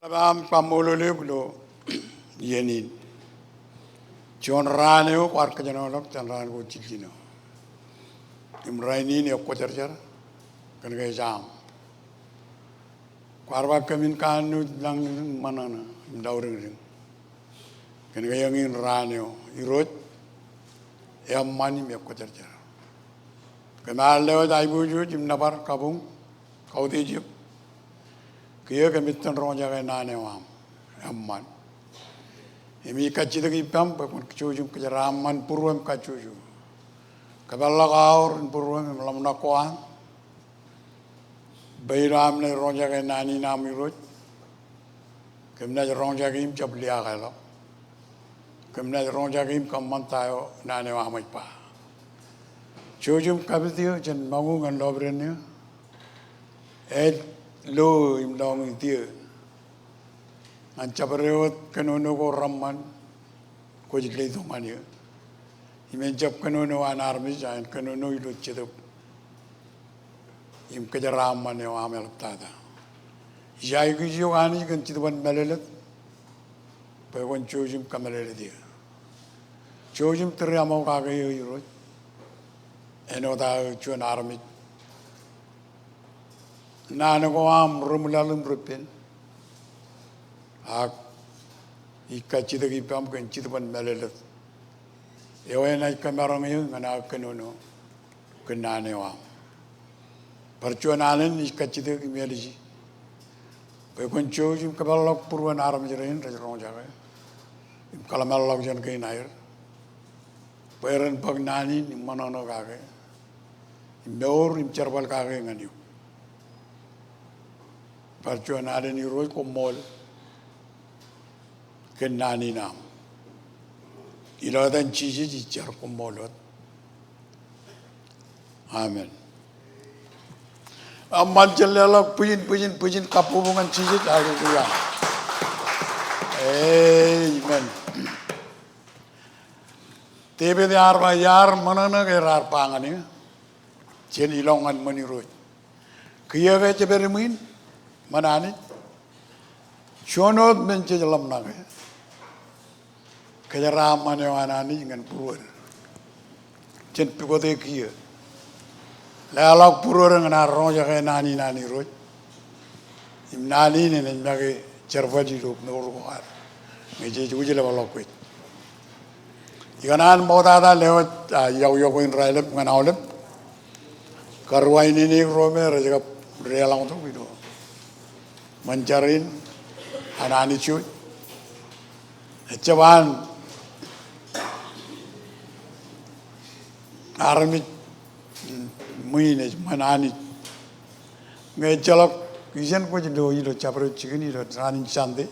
Ḷap am kaṃṃoolol eok ilo iien in. Juon raan eo kwaar kōjenolọk jān raan ko jiljino. Im rainin ekwōjarjar kōn ke ej aṃ. Kwaar ba kōmin kanooj lañlōñ im ṃōṇōṇō im lauriñriñ. Kōn ke eñin raan eo Irooj eṃṃan im ekwōjarjar. Kōm ar lewōj aiboojoj im nōbar kabuñ kautiej eok. Kiiō kōm itōn roñjake naan eo aṃ eṃṃan. Im ij kajjitōk ippaṃ bwe kwōn jouj im kōjeraaṃṃan būruōm kajjojo. Kōpeḷḷọk aor in būruōm im ḷōmṇak ko an. Bwe ilo am naaj roñjake naan in aṃ Irooj, kōm naaj roñjake im jab liaakḷọk. Kōm naaj roñjake im kōṃṃan ta eo naan eo aṃ ej ba. Jouj im kapit eō jān ṃōñā ñan lọpiden eō. Ej lo im lọñiiñ tiō ñan jabdewōt kōnono ko reṃṃan kwōj letok ñan eō. Im en jab kōnono an armej, ak en kōnono ilo Jetōb im kōjeraaṃṃan eo aṃ eḷaptata. Ij aikuj eok Anij kōn Jetōb an mālōtlōt bwe kwōn jouj im kōmālōtlōt eō. Jouj im tūriaṃo kake eō Irooj. Āinwōt aō juon armej. Naan ko aṃ remuḷaḷ im repen. Ak ij kajjitōk ippaṃ kōn Jetōb an mālōtlōt eo enaaj kōmaroñ eō ñan aō kōnono kōn naan eo aṃ. Bar juon alen ij kajjitōk im āliji bwe kwōn jouj im kōpeḷḷọk būruon armej rein rej roñjake im kōḷmānḷọkjeṇ kein aer. Bwe ren bōk naan in im ṃōṇōṇō kake im mour im jerbal kake ñan eok. Bar juon alen Irooj koṃṃool kōn naan in aṃ. Ilo etan Jisōs ij jar, koṃṃool wōt. Amen. Eṃṃan, jen leḷọk bwijin, bwijin, bwijin kabbokbok ñan Jisōs. Hallelujah. Amen. Devid ear ba, iar ṃōṇōṇō ke raar ba ñan eō, jen ilọk ñan ṃōn Irooj. Kiiō ke jeped ṃwiin ṃōn Anij, juon wōt men jej ḷōmṇak ke kōjeraaṃṃan eo an Anij ñan būruod. Jen pukot e kiiō. Leḷọk būruod ñan ad roñjake naan in an Irooj. Im naan in enaaj make jerbal ilo mour ko ad ñe jej wūjlepḷọk kwe. Ikōṇaan ṃoktata lewōj, a, iọkiọkwe in raelep ñan aolep karuwainene ro me rej kab deḷọñtok ilo ṃōn jar in an Anij wōj. Ejjab an armej ṃwiin ej ṃōn Anij. Ñe ejjeḷọk ijen kwōj lo ilo jabdewōt jikin ilo naan in Sunday,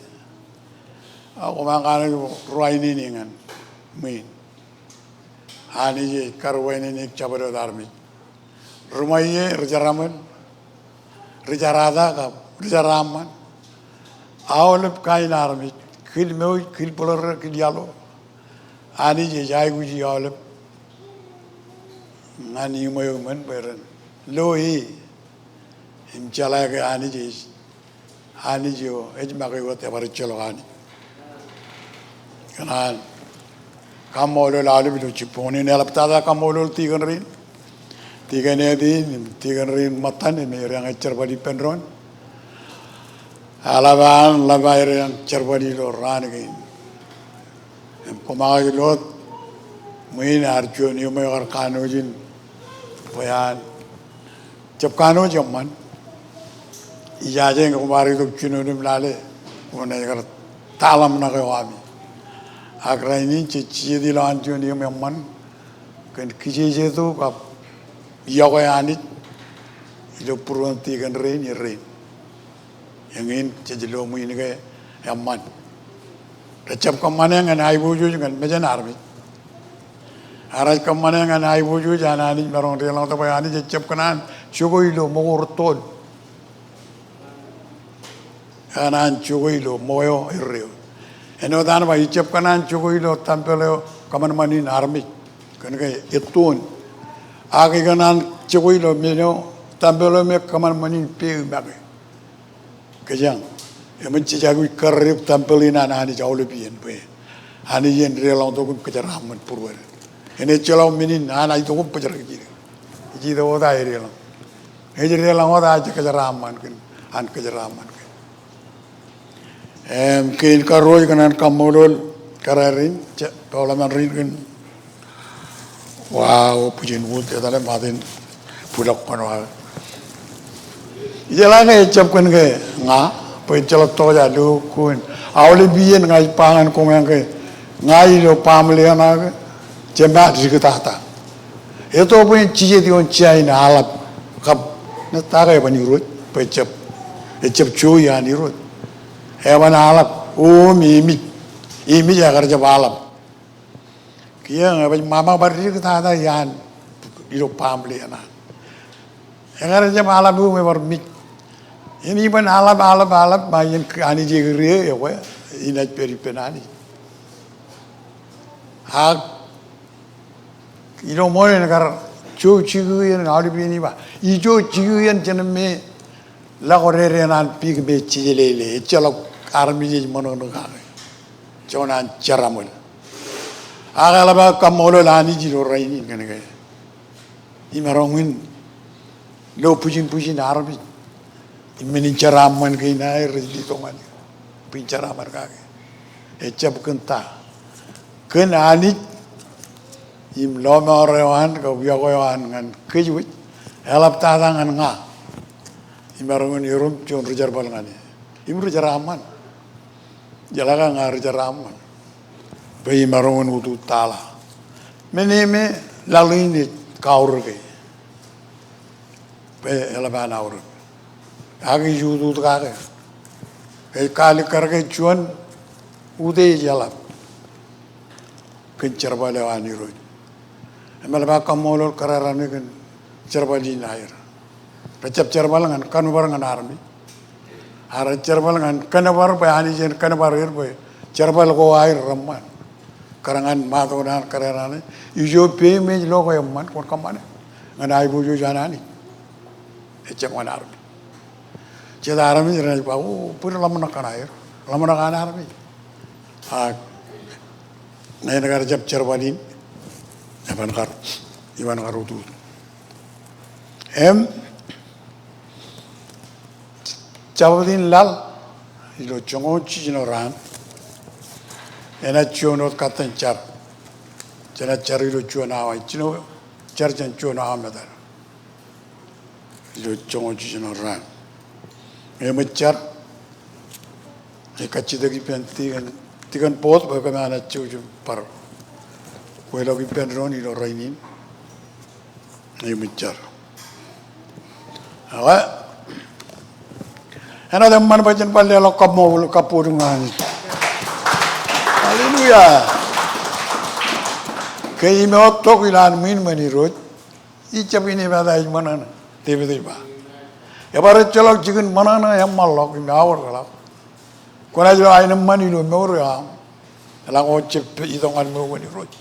a, koṃ an kanooj ruwainene ñan ṃwiin. Anij ej karuwainene jabdewōt armej. Ri ṃweiie, ri jeraṃōl, ri jerata kab ri jeraaṃṃan, aolep kain armej, kil mouj, kil bōḷōrrā, kil iaḷo. Anij ej aikuji aolep ñan iṃweo iṃōn bwe ren lo e im jeḷā ke Anij ej Anij eo ej make wōt, ebar ejjeḷọk Anij. Ikōṇaan kaṃṃoolol aolep ilo jibboñ in. Eḷaptata kaṃṃoolol tikōn rein, tikōn Eti in im tikōn rein ṃōttan im edeañ ej jerbal ippān doon. Eḷap an ḷap aer edeañ jerbal ilo raan kein. Im koṃ aikuj lo wōt ṃwiin ear juon iṃweo kar kanooj in bwe an jab kanooj eṃṃan. Ijaje ñe koṃ ar itok jinoin im lale, koṃ naaj kar taḷọmṇak eo ami. Ak rainin jej jijet ilowaan juon iṃōn eṃṃan kōn kijejeto kab iọkwe Anij ilo būruon tikōn rein im rein. Eñin jej lo ṃwiin ke eṃṃan. Rejjab kōṃṃane ñan aiboojoj ñan mejān armej. Ak rej kōṃṃane ñan aiboojoj an Anij, maroñ deḷọñtok bwe Anij ejjab kōṇaan jokwe ilo ṃokta, kōṇaan jokwe ilo ṃokta eo erreo. Āinwōt an ba ejjab kōṇaan jokwe ilo tempel eo kōṃanṃan in armej, kōn ke ettoon. Ak ikōṇaan jokwe ilo men eo, tempel eo me kōṃanṃan in peeṃ make. Kōjeañ, eṃōj jej aikuj kōrreoik tempel in an Anij aolep iien bwe Anij en deḷọñtok im kōjeraaṃṃan būruod. Enaaj ejjeḷọk men in an itok im bōjrak jidik. Ej itok wōt aō deḷọñ. Ej deḷọñ wōt aō kōjeraaṃṃan kōn, an kōjeraaṃṃan kōn. Im kein karuo ikōṇaan kaṃṃoolol kōrā rein, je, peḷḷọk men rein kōn Wow, bwijin wūd, etal eo Martin, bwilọk kōn wa. Ijeḷā ke ejjab kōn ke ña, bwe ejjeḷọk tokjān lo koṃwin. Aolep iien ña ij ba ñan koṃ ke ña ilo baaṃle ṇe ke, jema diktata. Eto bwe en jijet ioon jea in aḷap, kab ṇe ta ke eban irooj, bwe ejjab, ejjab jowi an irooj. Eban aḷap, o im emij, emij ekar jab aḷap. Kiiō ñe ebaj ṃaṃa bar diktata iaan ilo baaṃle eṇ an. Ekar jab aḷap eo im ebar mej. Im iban aḷap, aḷap, aḷap, ṃae iien Anij ekūr eō ekwe, inaaj pād ippān Anij. Ak ilo ṃool en kar jo jikū iien aolep iien iba. Ijo jikū iien jān me Ḷak ko dede eṇ an pik me jejeḷeḷe, ejjeḷọk armej ej ṃōṇōṇō kake. Joñan jeraṃōl. Ak eḷap aō kaṃṃoolol Anij ilo rainin kōnke imaroñ in lo bwijin bwijin armej im men in jeraaṃṃan kein aer rej letok ñan eō bwijin jeraaṃṃan kake. Ejjab kōn ta? Kōn Anij im lọmọọr eo an kab iọkwe eo an ñan kōj wōj, eḷaptata ñan ña. Imaroñ in erom juon ri jerbal ñan e im ri jeraaṃṃan. Jeḷā ke ña ri jeraaṃṃan bwe imaroñ in utut taḷa. Men e me laḷ in ej kaorōke bwe eḷap an aorōk. Ak ij utut kake. Ej kaalikkar ke juon utiej ej eḷap kōn jerbal eo an Irooj. Im eḷap aō kaṃṃoolol kōrā raṇe kōn jerbal in aer. Rejjab jerbal ñan kōnbar ñan armej. Ak rej jerbal ñan kōnbar bwe Anij en kōnbar er bwe jerbal ko aer reṃṃan. Kōrā ñan ṃaat eo an kōrā raṇe, ijo peiṃ ej lo ke eṃṃan, kwōn kōṃṃane ñan aiboojoj an Anij. Ejjab ñan armej. Jet armej renaaj ba, o, bōd ḷōmṇak kaṇ aer. Ḷōmṇak an armej. Ak ñe en kar jab jerbal in, eban kar, iban kar utut. Im Jabōt in laḷ ilo joñoul jiljino raan, enaaj juon wōt katten jar. Jenaaj jar ilo juon awa, jino jar jān juon awa metal. Ilo joñoul jiljino raan. Eṃōj jar, ij kajjitōk ippān tikōn, tikōn board bwe kōm naaj jouj im bar kweilọk ippān doon ilo rainin. Eṃōj jar. Ak āinwōt eṃṃan bwe jen bar leḷọk kaṃṃoolol, kabbokbok ñan Anij. Hallelujah. Ke im eo tok ilowaan ṃwiin ṃōn Irooj, ij jab inepata ej ṃōṇōṇō. Devid ej ba, ebar ejjeḷọk jikin ṃōṇōṇō eṃṃanḷọk im aorōkḷọk. Kwōnaaj lo aenōṃṃan ilo mour eo aṃ. Eḷaññe kwōj jab itok ñan ṃweo ṃōn Irooj.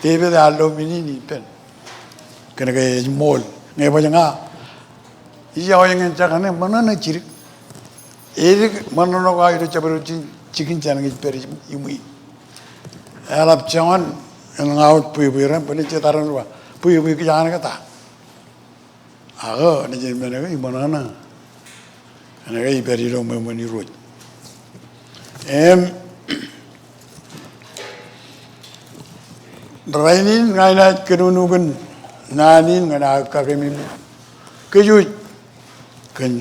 Devid ear lo men in ippān. Kōnke ej ṃool. Ñe baj ña, ij aō eñin jekane ṃōṇōṇō jidik. Edik ṃōṇōṇō ko aō ilo jabdewōt jikin jān ñe ij pād iṃwiin. Eḷap joñan ña wōj bwebwe raṇ, bōlen jet armej ba, bwebwe kōj an ke ta. Ak enaaj men ke iṃōṇōṇō. Kōnke ij pād ilo ṃweo ṃōn Irooj. Im rainin ña inaaj kōnono kōn naan in ñan aō kakememej kōj wōj kōn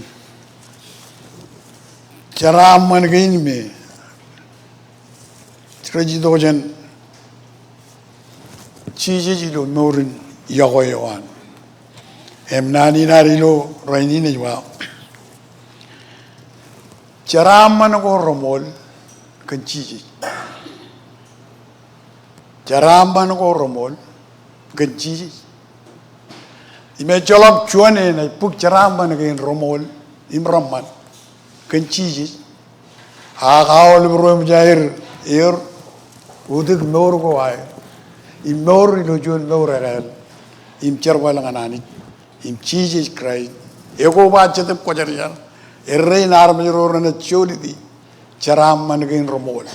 jeraaṃṃan kein me rej itok jān Jisōs ilo mour in yokwe eo an. Im naan in ad ilo rainin ej ba, jeraaṃṃan ko reṃool kōn Jisōs. Jeraaṃṃan ko reṃool kōn Jisōs. Im ejjeḷọk juon enaaj bōk jeraaṃṃan kein reṃool im reṃṃan kōn Jisōs. Ak aolep ro eṃōj aer, er, utōk mour ko aer. Im mour ilo juon mour ekāāl. Im jerbal ñan Anij. Im Jisōs Kraist. Ekoba Jetōb Kwōjarjar. Errein armej ro renaaj jolōti jeraaṃṃan kein reṃool.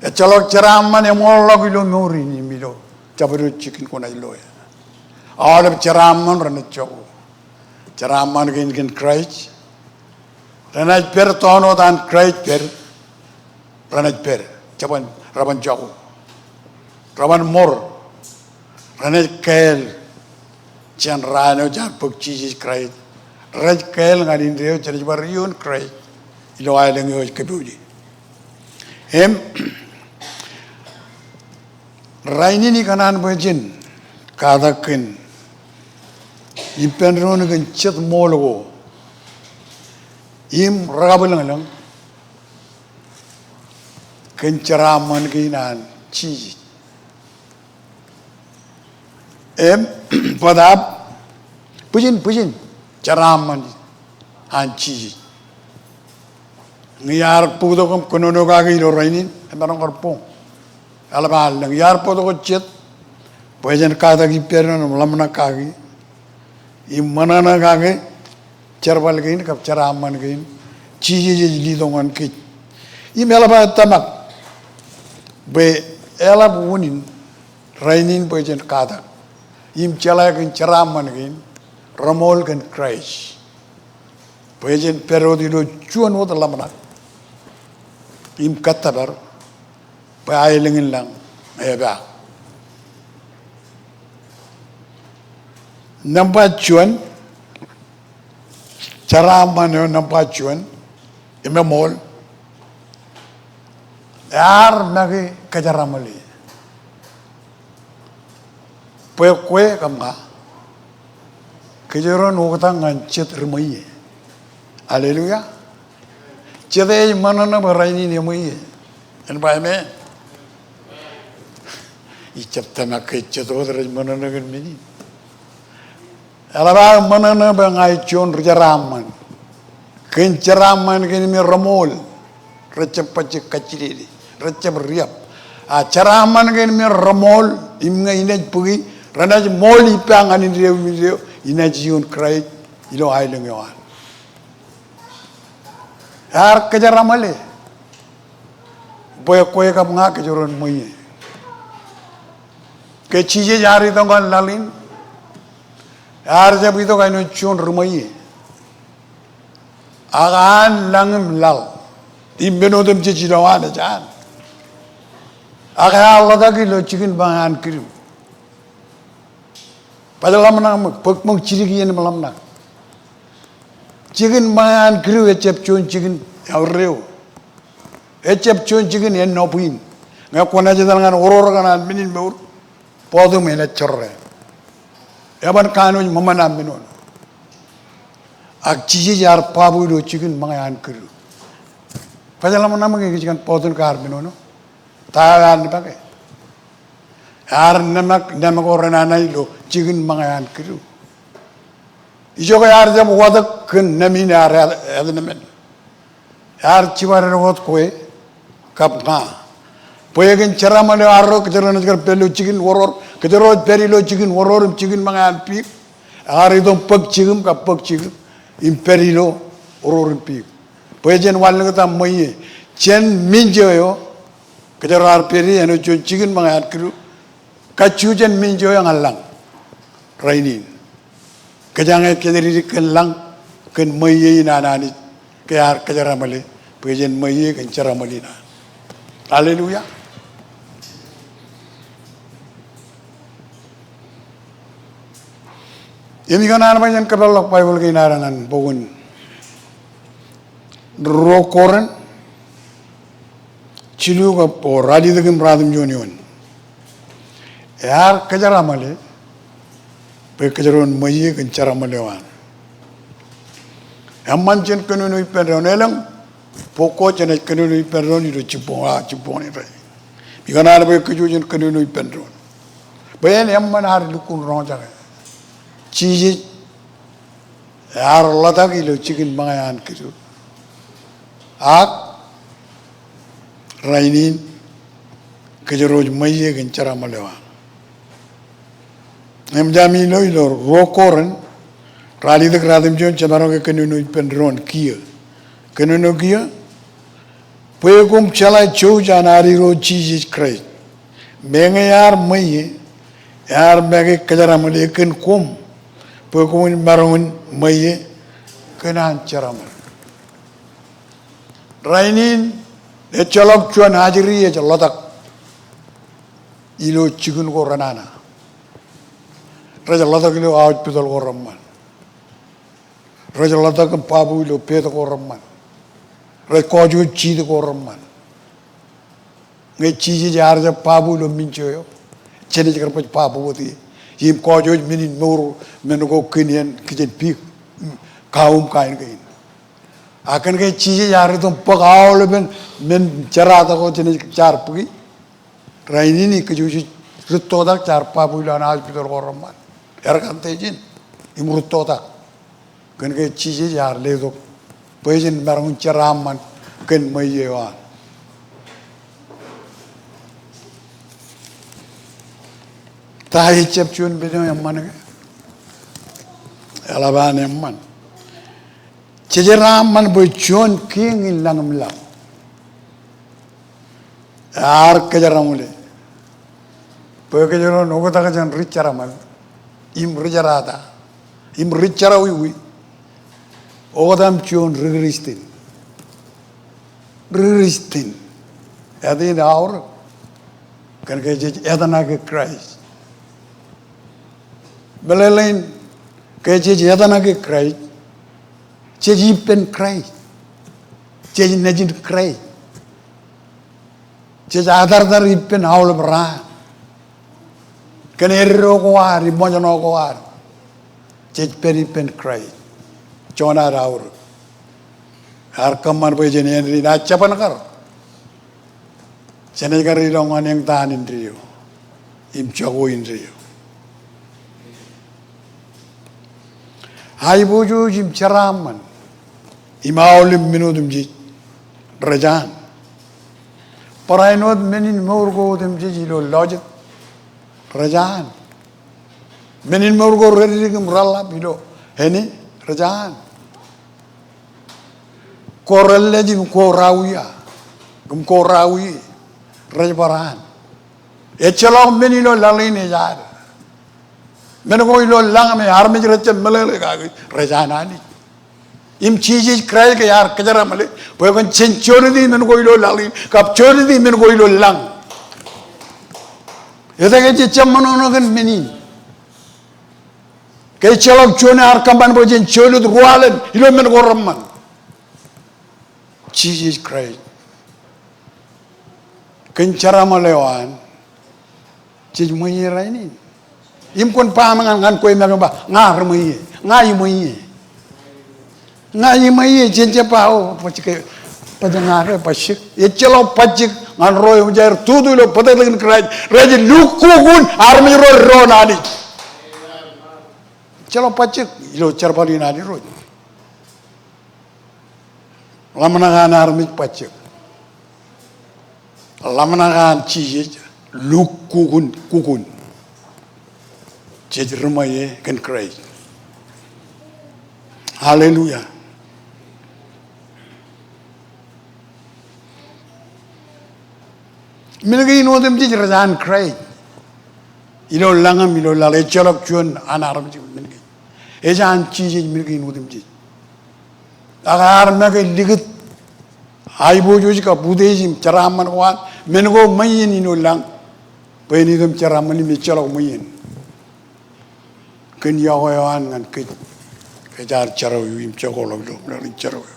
Ejjeḷọk jeraaṃṃan eṃoolḷọk ilo mour in im ilo jabdewōt jikin kwōnaaj loe. Aolep jeraaṃṃan renaaj jako. Jeraaṃṃan kein kōn Kraist. Renaaj pād tọọn wōt an Kraist pād. Renaaj pād. Jeban, reban jako. Reban ṃor. Renaaj kāāl jān raan eo jaar bōk Jisōs Kraist. Rej kāāl ñan indeeo, jenaaj bar ioon Kraist ilo aelōñ eo ej kōpooje. Im rainin ikōṇaan bwe jen katak kōn ippān doon kōn jet ṃool ko im rekabwilōñlōñ kōn jeraaṃṃan kein an Jisōs. Im bōtaab bwijin, bwijin jeraaṃṃan an Jisōs. Ñe iar bōktok im kōnono kaki ilo rainin, emaroñ kar boñ. Eḷap an lōñ, iar bōktok jet bwe jen katak ippān doon im ḷōmṇak kaki im ṃōṇōṇō kake jerbal kein kab jeraaṃṃan kein Jisōs ej letok ñan kōj. Im eḷap aō tōmak bwe eḷap unin rainin bwe jen katak im jeḷā kōn jeraaṃṃan kein reṃool kōn Kraist. Bwe jen pād wōt ilo juon wōt ḷōmṇak im kōttōpar bwe aelōñ in lañ epaak. Nōṃba juon, jeraaṃṃan eo nōṃba juon im eṃool, ear make kōjeraṃōle. Bwe kwe kab ña, kōjro en oktak ñan jet ri ṃweiie. Hallelujah. Jet ej ṃōṇōṇō bwe rainin eṃweiie. En ba amen. Ij jab tōmak ke jet wōt rej ṃōṇōṇō kōn men in. Eḷap aō ṃōṇōṇō bwe ña ij juon ri jeraaṃṃan. Kōn jeraaṃṃan kein me reṃool, rejjab bajjek kajjilele, rejjab riab. A jeraaṃṃan kein me reṃool, im ñe inaaj bōki, renaaj ṃool ippa ñan indeeo im indeeo, inaaj ioon Kraist ilo aelōñ eo an. Ear kōjeraaṃle bwe kwe kab ña kōjro en ṃweiie. Ke Jisōs ear itok ñan laḷ in, ear jab itok āinwōt juon ri ṃweiie. Ak an lañ im laḷ im men otemjej ilo an ej an. Ak ear ḷotak ilo jikin ṃōñā an kidu. Baj ḷōmṇak ṃōk, bōk ṃōk jidik iien im ḷōmṇak. Jikin ṃōñā an kidu ejjab juon jikin aorreo. Ejjab juon jikin ennobwin. Ñe kwōnaaj etal ñan oror kaṇ an men in mour, bọọtōṃ enaaj jorrāān. Eban kanooj ṃōṃan aṃ menono. Ak Jisōs ear babu ilo jikin ṃōñā an kidu. Baj ḷōmṇak ṃōk, ekōjkan bọọtōn ke ear menono? Ta eo ear nōṃba ke? Ear nōṃba, nōṃba ko renana ilo jikin ṃōñā an kidu. Ijoke ear jab watōk kōn nōṃba in ear āt, āt nōṃba in. Ear jibaded wōt kwe kab ña. Bwe kōn jeraaṃle eo arro kōjro naaj kar pād ilo jikin oror, kōjro ej pād ilo jikin oror im jikin ṃōñā an piik. Ear itok bōk jikin kab bōk jikin im pād ilo oror im piik. Bwe jen wanlōñtak ṃweiie. Jān minjo eo kōjro ar pād ie āinwōt juon jikin ṃōñā an kidu. Kajju jān minjo eo ñan lañ rainin. Kōjeañ ej kōjatdikdik kōn lañ, kōn ṃweiie in an Anij, ke ear kōjeraaṃle, bwe jen ṃweiie kōn jeraaṃle in an. Hallelujah. Im ikōṇaan bwe jen kōpeḷḷọk Baibōḷ kein ad ñan bok in Ruo Korint, jilu kab, o, ralitōk im ratimjuon eoon. Ear kōjeraaṃle bwe kōjro en ṃweiie kōn jeraaṃle eo an. Eṃṃan jen kōnono ippān doon, elōñ bok ko jenaaj kōnono ippān doon ilo jibboñ, a, jibboñ in rainin. Ikōṇaan bwe kōj wōj jen kōnono ippān doon. Bwe en eṃṃan ad lukkuun roñjake. Jisōs ear ḷotak ilo jikin ṃōñā an kidu. Ak rainin kōjro ej ṃweiie kōn jeraaṃle eo an. Im jami ilo, ilo Ruo Korint, ralitōk ratimjuon, jemaroñ ke kōnono ippān doon kiiō. Kōnono kiiō, bwe koṃ jeḷā jouj an ad Irooj Jisōs Kraist. Meñe ear ṃweiie, ear make kōjeraaṃle kōn koṃ, bwe koṃwin maroñ in ṃweiie kōn an jeraaṃle. Rainin, ejjeḷọk juon ajri ej ḷotak ilo jikin ko renana. Rej ḷotak ilo hospital ko reṃṃan. Rej ḷotak im babu ilo bed ko reṃṃan. Rej kọjwōj jiit ko reṃṃan. Ñe Jisōs ear jab babu ilo minjo eo, jenaaj kar baj babu wōt ie im kọjwōj men in mour, men ko kōn iien kijen piik, mm, kau im kain kein. Ak kōn ke Jisōs ear itok bōk aolepen men jerata ko jenaaj jaar bōki, rainin kōj wōj rej rūttotak jaar babu ilowaan hospital ko reṃṃan. Air condition im rūttotak. Kōn ke Jisōs ear letok bwe jen maroñ in jeraaṃṃan kōn ṃweiie eo an. Ta ejjab juon men eo eṃṃan ke? Eḷap an eṃṃan. Jejeraaṃṃan bwe juon Kiiñ in lañ im laḷ ear kōjeraaṃle bwe kōjro en oktak jān ri jeraaṃṃan im ri jerata im ri jerọwiwi, oktak im juon ri Kristian. Ri Kristian. Āindein aorōk. Kōn ke jej etnake Kraist. Meḷeḷein, ke jej etnake Kraist, jej ippān Kraist. Jej nejin Kraist. Jej atartar ippān aolep raan. kōn eddo ko ad im ṃōjṇọ ko ad, jej pād ippān Kraist. Joñan ad aorōk. Ear kōṃṃan bwe jān āindein ad jabōn kar, jenaaj kar ilọk ñan eñtaan indeeo im jako indeeo. Aiboojoj im jeraaṃṃan im aolep men otemjej rej an. Barāinwōt men in mour ko otemjej ilo lọjet rej an. Men in mour ko reddik im reḷḷap ilo āne rej an. Ko relej im ko rauia im ko raue rej bar an. Ejjeḷọk men ilo laḷ in ej ad. Men ko ilo lañ me armej rejjab meḷeḷe kaki rej an Anij. Im Jisōs Kraist ke ear kōjeraaṃle bwe kōn jen jolōti men ko ilo laḷ in kab jolōti men ko ilo lañ. Etke jej jab ṃōṇōṇō kōn men in? Ke ejjeḷọk juon ear kōṃṃan bwe jen jolōt ruwālōt ilo men ko reṃṃan. Jisōs Kraist. Kōn jeraaṃle eo an, jej ṃweiie rainin. Im kwōn ba ṃōk ñan, ñan kwe make im ba, ña reṃweiie, ña iṃweiie. Ña iṃweiie, jen jab ba, o, bajjek, bajjek ña ke, bajjek. Ejjeḷọk bajjek ñan ro eṃōj aer tutu ilo bōtōktōkin Kraist, rej lukkuun armej ro doon Anij. Ejjeḷọk bajjek ilo jerbal in an Irooj. Ḷōmṇak an armej bajjek. Ḷōmṇak an Jisōs lukkuun, kukun. Jej reṃweiie kōn Kraist. Hallelujah. Men kein otemjej rej an Kraist. Ilo lañ im ilo laḷ, ejjeḷọk juon an armej men kein. Ej an Jisōs men kein otemjej. Ak ear make likūt aiboojoj kab utiej im jeraaṃṃan ko an men ko ṃweien ilo lañ bwe en itok im jeraaṃṃan im ejjeḷọk ṃweien. Kōn iọkwe eo an ñan kōj, kōj ad jerọwiwi im jako ḷọk ilo laḷ in jerọwiwi.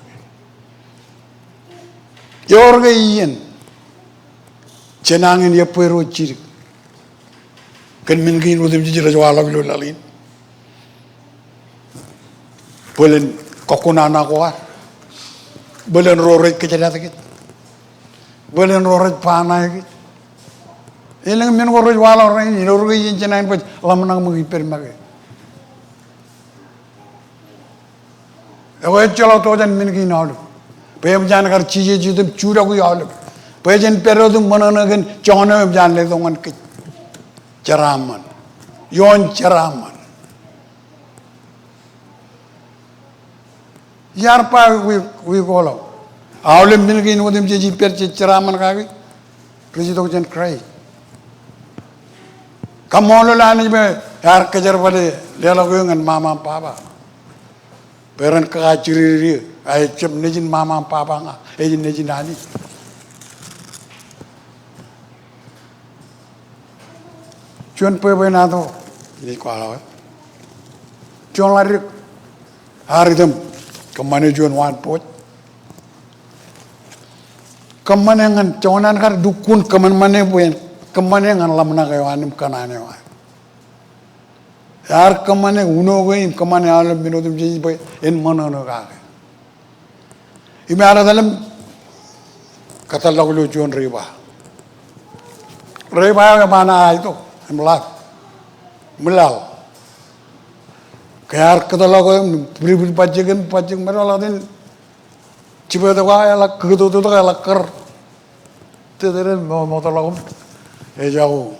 Eor ke iien jenañin ebbweer eo jidik kōn men kein otemjej rej waḷọk ilo laḷ in? Bōlen kọkkun aṇa ko ad. Bōlen ro rej kōjdat kōj. Bōlen ro rej ba ṇae kōj. Elōñ men ko rej waḷọk rainin, eor ke iien jenañin baj ḷōmṇak ṃōk ippād make? Ekwe ejjeḷọk tojan men kein aolep. Bwe eṃōj an kar Jisōs itok im juḷọki aolep. Bwe jen pād wōt im ṃōṇōṇō kōn joñan eo eṃōj an letok ñan kōj. Jeraaṃṃan. Ioon jeraaṃṃan. Iar ba wiik, wiik ko ḷọk. Aolep men kein otemjej ippād jej jeraaṃṃan kaki rej itok jān Kraist. Kaṃṃoolol Anij bwe ear kōjerbale leḷọk eō ñan mama im baba. Bwe ren kakajirir eō, a ejjab nejin mama im baba ña, ej nejin Anij. Juon bwebwenato, ij kwaḷọk e. Juon ḷaddik, ear itok im kōṃṃane juon waan boj. Kōṃṃane ñan, joñan an kar lukkuun kōṃanṃane bwe en kōṃṃane ñan ḷōmṇak eo an im kōṇaan eo an. Ear kōṃṃane uno kein im kōṃṃane aolep men otemjej bwe en ṃōṇōṇō kake. Im ear etal im kōtḷọk ilo juon river. River eo eban aetok im ḷap ṃwilaḷ. Ke ear kōtḷọk im pidpid bajjek im bajjek, meḷọkḷọk in jibwe tok aō eḷak kōtōktōk, eḷak kar tōtōre ṃootḷọk im ejako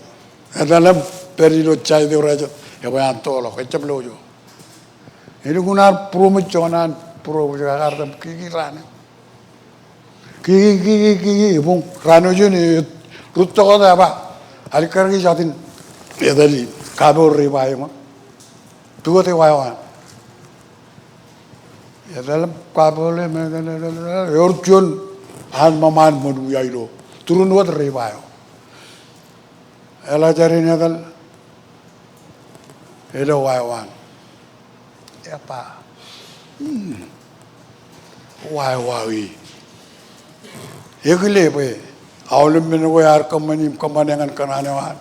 etal im pād ilo side eo rej jet, ebwe an toḷọk, ejjab lo ijo. Elukkuun ear būroṃōj joñan an būroṃōj, ak ear itok im kiki raan eo. Kiki, kiki, kiki, ebuñ. Raan eo juon e rūtto wōt, eba, alikkar ke jọteen etal in kapo river eo eṃṃan. Pukot eo aō an. Etal im kapo ḷe, eor juon an ṃōṃaan ṃōn wia ilo turun wōt river eo. Eḷap jān etal ilo wa eo an. Eba. Hmm. Wa eo aō e. Ekile bwe aolep men ko ear kōṃṃani im kōṃṃane ñan kōṇaan eo an,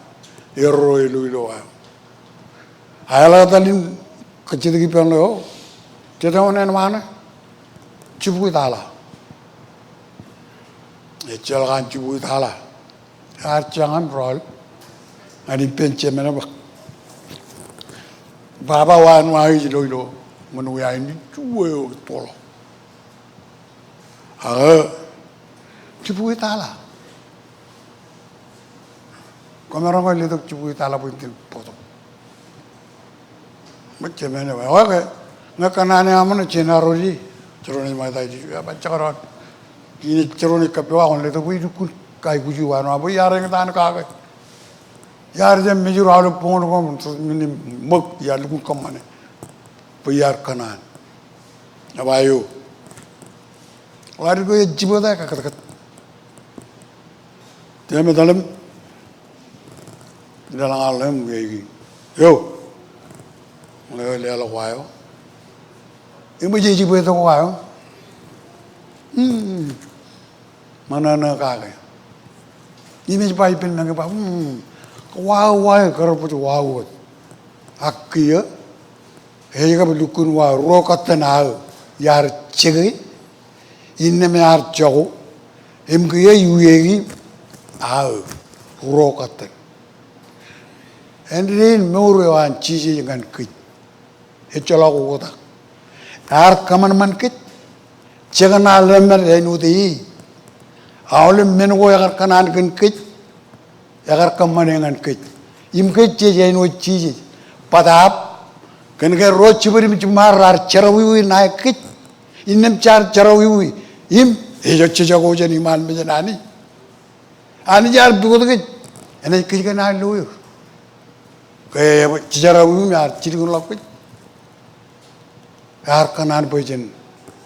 Erro ilo ilo eo. Ak eḷak etal in kajjitōk ippān ḷeo, jet eo ṇe āinwōt jibukwi tala. Ejjeḷọk an jibukwi tala. Ear jañin rọọl ñan ippān jemān eo bwe baba wāween eo ej ilo ilo ṃōn wia in juwe eo tōḷọk. Ak jibukwi tala. Komaroñ ke letok jibukwi tala bwe in bōktok. Ṃōj jemān eo, okay. Ñe kōṇaan eo aṃ ṇe, jen arro ie. Jeroñ ej ṃakta ij, ij, ij, ij, ij, ij, ij, jeroñ ej kōppoḷọk, kwōn letok bwe ij lukkuun aikuji wāween eo bwe iar eñtaan kake. Iar jab mejur aolep boñōn ko, men in ṃōk, iar lukkuun kōṃṃane bwe iar kōṇaan. Ej ba eo. Ḷadik ko ej jibota ekakkōtkōt. Teme tōl im deḷọñ aolep im eo. Eo. Eo leḷọk wa eo. Im ej jibwe tok wa eo. Hmm. Ṃōṇōṇō kake. Im ej ba ippān meñe ba, hmm, wa eo, wa eo, kōrā bwe wa eo. Ak kiiō, ej kab lukkuun wa ruo kōttan aō iar jeke, innām ear jako, im kiiō iueiki aō ruo kōttan. Āindein mour eo an Jisōs ñan kōj. Ejjeḷọk oktak. Ear kōṃanṃan kōj. Jekōṇaan lemād āinwōt e. Aolep men ko ekar kōṇaan kōn kōj, ekar kōṃṃane ñan kōj. Im kōj jej āinwōt Jisōs. Bōtaab, kōn ke ro jibwid im jiṃṃaad raar jerọwiwi ṇae kōj. Innām jaar jerọwiwi. Im ejejako jān iṃaan mejān Anij. Anij ear pukot kōj. Enaaj kōjkan aer lo eō. Ke ejejako im ear jilkinḷọk kōj. Ear kōṇaan bwe jen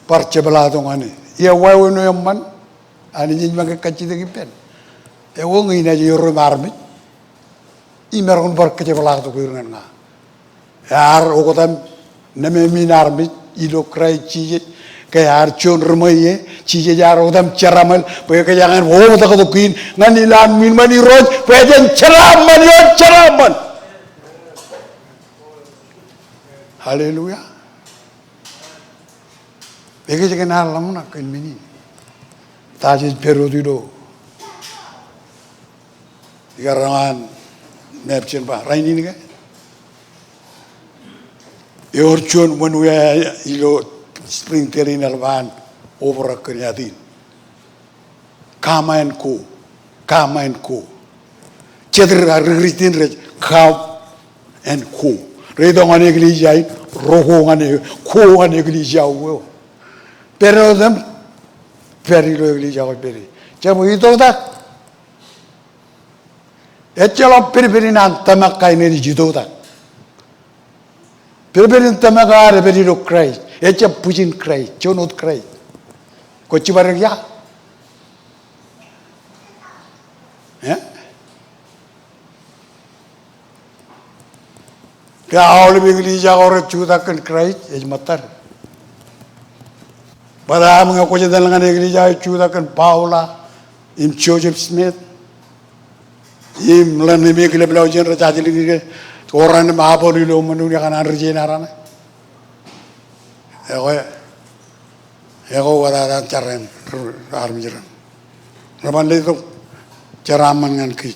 bar jepḷaaktok ñan e. Iar wāween eo eṃṃan. Anij ej make kajjitōk ippān. Eo ñe inaaj erro im armej, imaroñ in bar kajepḷaaktok er ñan ña. Ear oktak im nemāmein armej ilo Kraist Jisōs, ke ear juon ri ṃweiie. Jisōs ear oktak im jeramṃan bwe kōjeañ en oktaktok kein ñan ilowaan ṃwiin ṃōn Irooj bwe jen jeraaṃṃan ioon jeraaṃṃan. Hallelujah. Ekōjkan ad ḷōmṇak kōn men in. Ta jej pād wōt ilo ikar roñ an map jen ba rainin ke? Ewōr juon ṃōn wia ilo Springdale in eḷap an obrak kōn Athene. Come and go. Come and go. Jet ri, ri Christian rej come and go. Rej itok ñan eklejia in, ro go ñan e-, go ñan eklejia eo. Pād wōt im pād ilo eklejia ko pād e. Jab itoktak. Ejjeḷọk pedped in an tōmak kain in ej itoktak. Pedped in tōmak eo ad epād ilo Kraist. Ejjab bwijin Kraist, juon wōt Kraist. Kwōj jibadek ia? Eh? Ke aolep eklejia ko rej jutak kōn Kraist, ej ṃōttad. Bōtaab ñe kwōj etal ñan eklejia eo ej jutak kōn Paula im Joseph Smith im ḷeṇ im ekilep lọjien rej ajlōñ ke Oran im Apollo ilo ṃōn unin kaṇ an ri jenaar ṇe. Ekwe, ekwe wōt ad jar in, armej ro. Reban letok jeraaṃṃan ñan kōj.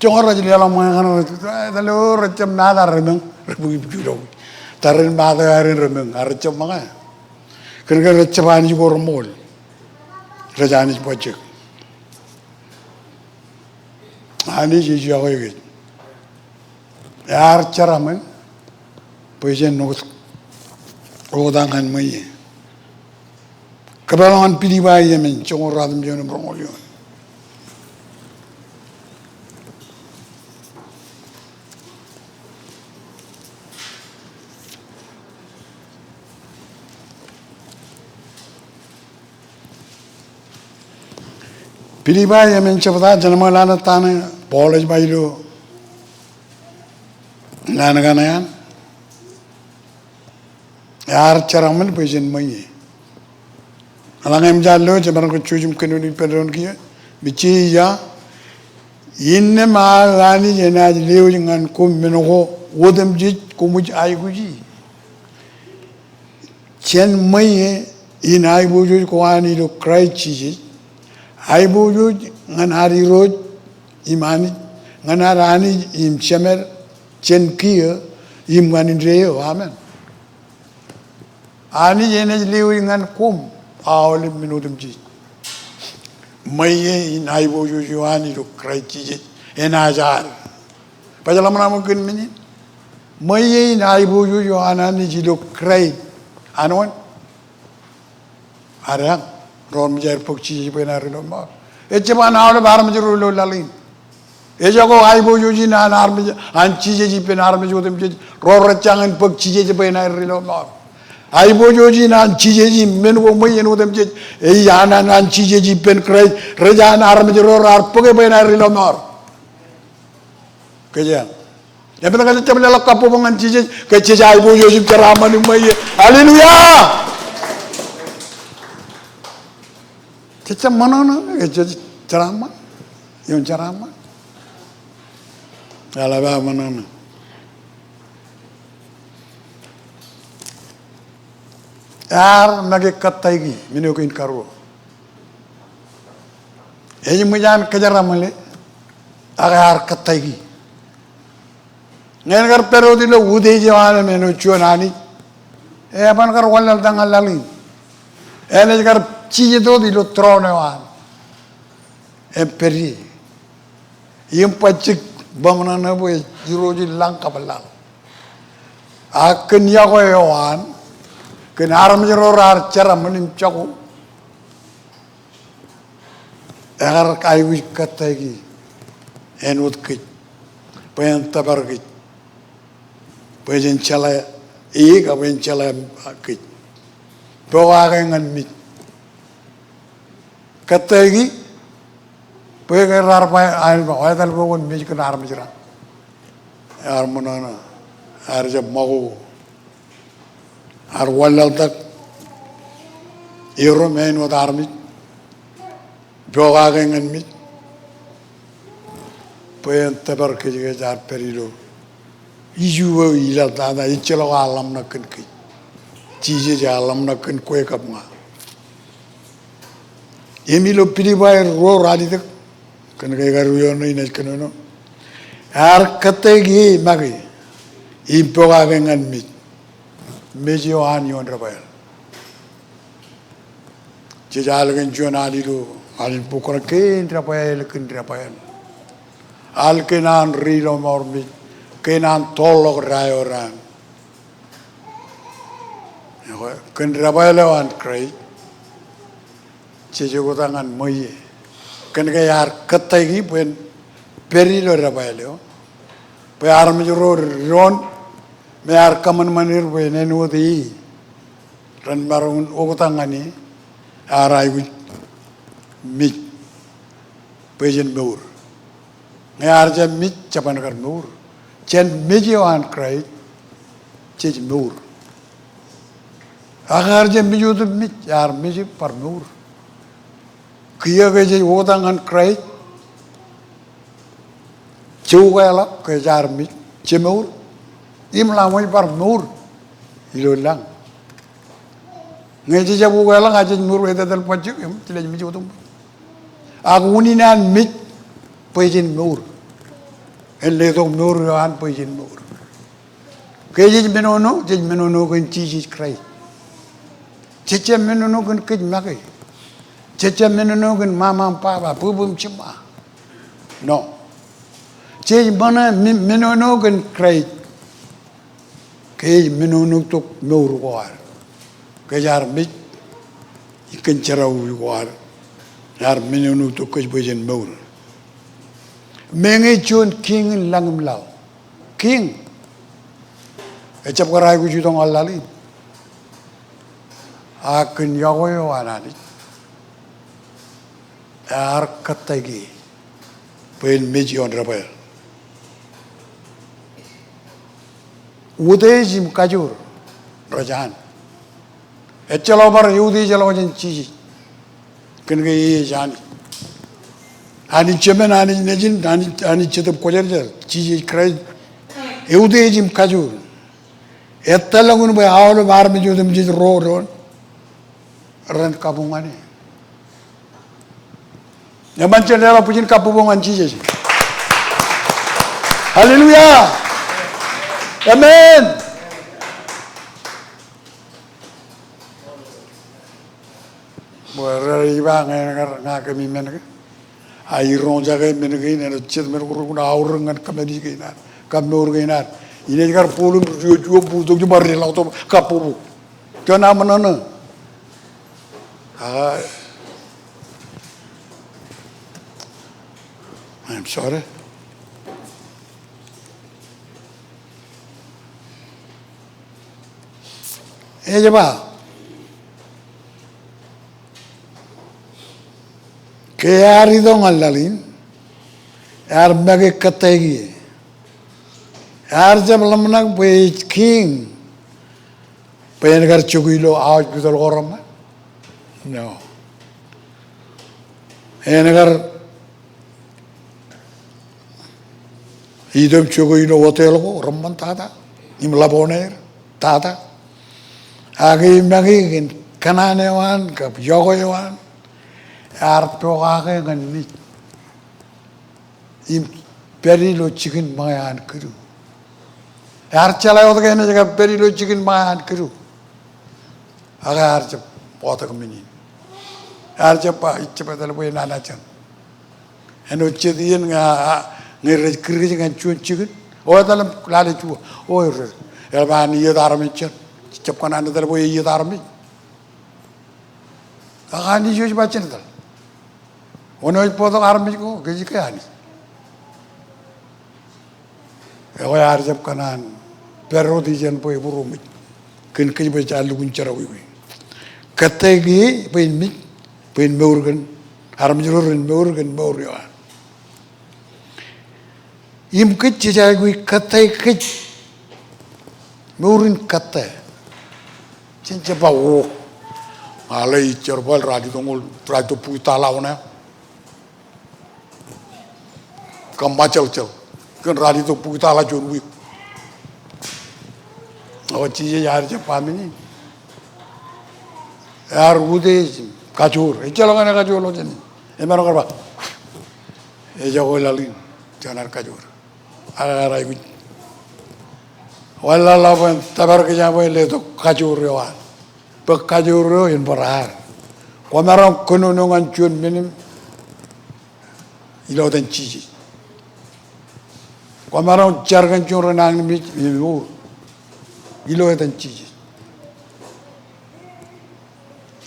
Joñan rej leḷọk ṃōñā kaṇ rej, eh, etal eo rejjab nata remoñ, rej bōk ipju ilo. Tarrin mata eo aer remoñ, ak rejjab ṃōñā. Kōn ke rejjab Anij ko reṃool. Rej Anij bajjek. Anij ej iọkwe kōj. Ear jeraaṃṃan bwe jen oktak ñan ṃweiie. Kōpeḷḷọk ñan Pilipai emān joñoul ruatimjuon im roñoul eoon. Pilipai emān jebta, jen ṃōk lale ta ṇe Paul ej ba ilo naan kaṇe an. Ear jeraaṃṃan bwe jen ṃweiie. Eḷaññe eṃōj an lo, jemaroñ ke jouj im kōnono ippān doon kiiō. Im ej ba, Innām aō Anij enaaj lewōj ñan koṃ men ko otemjej koṃij aikuji. Jān ṃweiie in aiboojoj ko an ilo Kraist Jisōs, aiboojoj ñan ad Irooj im Anij, ñan ad Anij im Jemed, jān kiiō im ñan indeeo. Amen. Anij enaaj lewōj ñan koṃ aolep men otemjej. Ṃweiie in aiboojoj eo an ilo Kraist Jisōs enaaj ad. Baj ḷōmṇak ṃōk kōn men in. Ṃweiie in aiboojoj eo an Anij ilo Kraist. An wōn? Adeañ, ro rej aer bōk Jisōs bwe en aer ri lọmọọr. Ejjab an aolep armej ro ilo laḷ in. Ejako aiboojoj in an armej, an Jisōs ippān armej otemjej, ro rej jañin bōk Jisōs bwe en aer ri lọmọọr. Aiboojoj in an Jisōs im men ko ṃweiien otemjej, ej an, an, an Jisōs ippān Kraist, rej an armej ro raar bōke bwe en aer ri lọmọọr. Kōjeañ. Eṃṃan ke jej jab leḷọk kabbokbok ñan Jisōs, ke jej aiboojoj im jeraaṃṃan im ṃweiie. Hallelujah! Jej jab ṃōṇōṇō, ke jej jeraaṃṃan. Ioon jeraaṃṃan. Eḷap aō ṃōṇōṇō. Ear make kōttāiki, men eo kein karuo. Ej ṃōj an kōjeraṃōle, ak ear kōttāiki. Ñe en kar pād wōt ilo utiej eo an im āinwōt juon Anij, eban kar wanlaḷtak ñan laḷ in. Enaaj kar jijet wōt ilo tūroon eo an im pād ie. Im bajjek bōmṇōṇō bwe Irooj in lañ kab laḷ. Ak kōn yokwe eo an, kōn armej ro raar jeraṃōl im jako, ekar aikuj kōttāiki āinwōt kōj, bwe en tōpar kōj, bwe jen jeḷā e kab bwe en jeḷā kōj. Pokake ñan mej. Kōttāiki, bwe ke raar ba, aer ba, etal bwe kwōn mej kōn armej raṇ. Ear ṃōṇōṇō, ear jab ṃakoko. Ear wanlaḷtak, erom āinwōt armej, pokake ñan mej, bwe en tōpar kōj ke jaar pād ilo issue eo ilaḷ tata, ejjeḷọk aō ḷōmṇak kōn kōj. Jisōs ear ḷōmṇak kōn kwe kab ña. Im ilo Pilipai ruo ralitōk, kōn ke ikar ioon eo inaaj kōnono. Ear kōttāiki e make, im pokake ñan mej. Mej eo an ioon debwāāl. Jej al kōn juon al ilo, al in bok kōṇaan, kein debwāāl, kein debwāāl. Al kein an ri lọmọọr mej, kein an toorḷọk da eo daan. Ekwe, kōn debwāāl eo an Kraist, jej oktak ñan ṃweiie. Kōn ke ear kōttāiki bwe en pād ilo debwāāl eo. Bwe armej ro doon, me ear kōṃanṃan er bwe en āinwōt e, ren maroñ in oktak ñan e, ear aikuj mej bwe jen mour. Ñe ear jab mej, jeban kar mour. Jān mej eo an Kraist, jej mour. Ak ear jab mej otemjej, ear mej bar mour. Kiiō ke jej oktak ñan Kraist, jej ukeḷọk ke jaar mej, jemour, im ḷaṃwōj bar mour ilo lañ. Ñe jej jab ukeḷọk ak jej mour, etetal bajjek im jeḷā jej mej otemjej. Ak unin an mej bwe jen mour. En letok mour eo an bwe jen mour. Ke jej menono, jej menono kōn Jisōs Kraist. Jej jab menono kōn kōj make. Jej jab menono kōn ṃaṃa im baba, bwebwe im jiṃṃa. No. Jej mena-, me-, menono kōn Kraist. Ke ej menono tok mour ko ad. Ke jaar mej kōn jerọwiwi ko ad. Ear menono tok kōj bwe jen mour. Meñe juon kiiñ in lañ im laḷ. Kiiñ ejjab kar aikuj itok ñan laḷ in. Ak kōn yokwe eo an Anij, ear kōttāiki bwe en mej ioon debwāāl. Utiej im kajoor rej an. Ejjeḷọk bar eutiejḷọk jān Jisōs. Kōn ke e ej Anij. Anij Jemān, Anij Nejin, Anij, Anij Jetōb Kwōjarjar, Jisōs Kraist, eutiej im kajoor. Ettā ḷọk in bwe aolep armej otemjej ro doon ren kabuñ ñan e. Eṃṃan jen leḷọk bwijin kabbokbok ñan Jisōs. Hallelujah. Amen. Bwe rej ba ñe kar ña kōmij men ke, a iroñjake men kein, āinwōt jet men ko rekōn aorōk ñan kōmālij kein ad, kab mour kein ad. Inaaj kar bōlen juon, juon buktok ij bar leḷọk tok kabbokbok. Juon aṃ ṇōṇō. A, I'm sorry. Ej ba, ke ear itok ñan laḷ in, ear make kōttāik ie. Ear jab ḷōmṇak bwe ej kiiñ, bwe en kar jokwe ilo hospital ko reṃṃan. No. En kar itok im jokwe ilo hotel ko reṃṃan tata, im ḷap oṇāer tata. Ak e make kōn kōṇaan eo an, kab yokwe eo an, ear pokake ñan mej im pād ilo jikin ṃōñā an kidu. Ear jeḷā wōt ke enaaj kab pād ilo jikin ṃōñā an kidu. Ak ear jab bōktok men in. Ear jab ba, ij jab etal bwe en nana jān. Āinwōt jet iien ñe, a, ñe rej kūr kōj ñan juon jikin. O etal im lale juon. O, rej, eḷap an iiet armej jān. Jab kōṇaan etal bwe iiet armej. Ak Anij eo ej ba jen etal. Wōn eo ej bōktok armej ko, kōj ke Anij? Ekwe ear jab kōṇaan pād wōt ijeṇ bwe ebūroṃōj kōn kōj bwe jaar lukkuun jerọwiwi. Kōttāik ie bwe in mej, bwe in mour kōn, armej ro ren mour kōn mour eo an. Im kōj jej aikuj kōttāik kōj. Mour in kōttāik. Jen jab ba o. Ña ḷe ij jerbal, raar itok ñoul, raar itok bukwi tala oṇāer. Kab Ṃajeḷjeḷ. Kōn raar itok bukwi tala juon wiik. Ak Jisōs ear jab ba men in. Ear utiej im kajoor. Ejjeḷọk eṇ ekajoor ḷọk jān e. Eṃṃan kar ba, ejako laḷ in, jenaaj kajoor. Ak ear aikuj. Wanlaḷḷọk bwe en tōpar kōj aṃ bwe en letok kajoor eo an. Bwe kajoor eo en bar ad. Kwōmaroñ kōnono ñan juon men im ilo etan Jisōs. Kwōmaroñ jar kōn juon renañinmej im mour ilo etan Jisōs.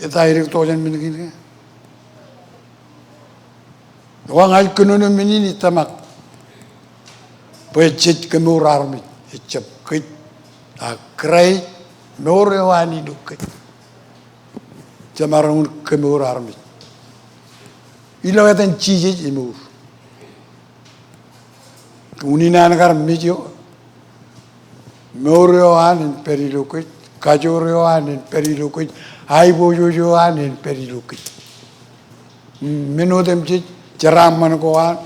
Ej ta edik tok jān men kein ke? Ekwe ña ij kōnono men in ij tōmak bwe jej kemour armej, ejjab kōj, a Kraist, mour eo an ilo kōj. Jemaroñ in kemour armej. Ilo etan Jisōs emour. Unin an kar mej eo. Mour eo an en pād ilo kōj. Kajoor eo an en pād ilo kōj. Aiboojoj eo an en pād ilo kōj. Men otemjej jeraaṃṃan ko an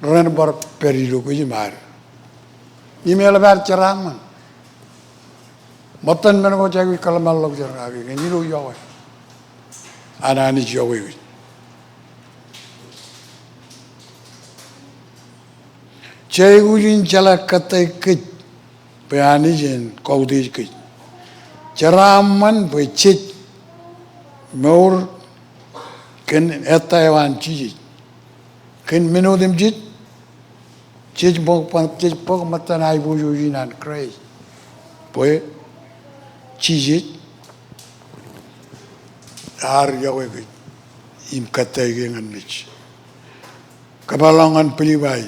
ren bar pād ilo kōj im ad. Im eḷap ad jeraaṃṃan. Ṃōttan men ko jej aikuj kōḷmānḷọkjeṇ kake kōn ilo yokwe. An Anij yokwe kōj. Jej aikuj in jeḷā kōttāik kōj bwe Anij en koutiej kōj. Jeraaṃṃan bwe jej mour kōn ettā eo an Jisōs. Kōn men otemjej, jej bōk, jej bōk ṃōttan aiboojoj in an Kraist. Bwe Jisōs ear yokwe kōj im kōttāik e ñan mej. Kōpeḷḷọk ñan Pilippai.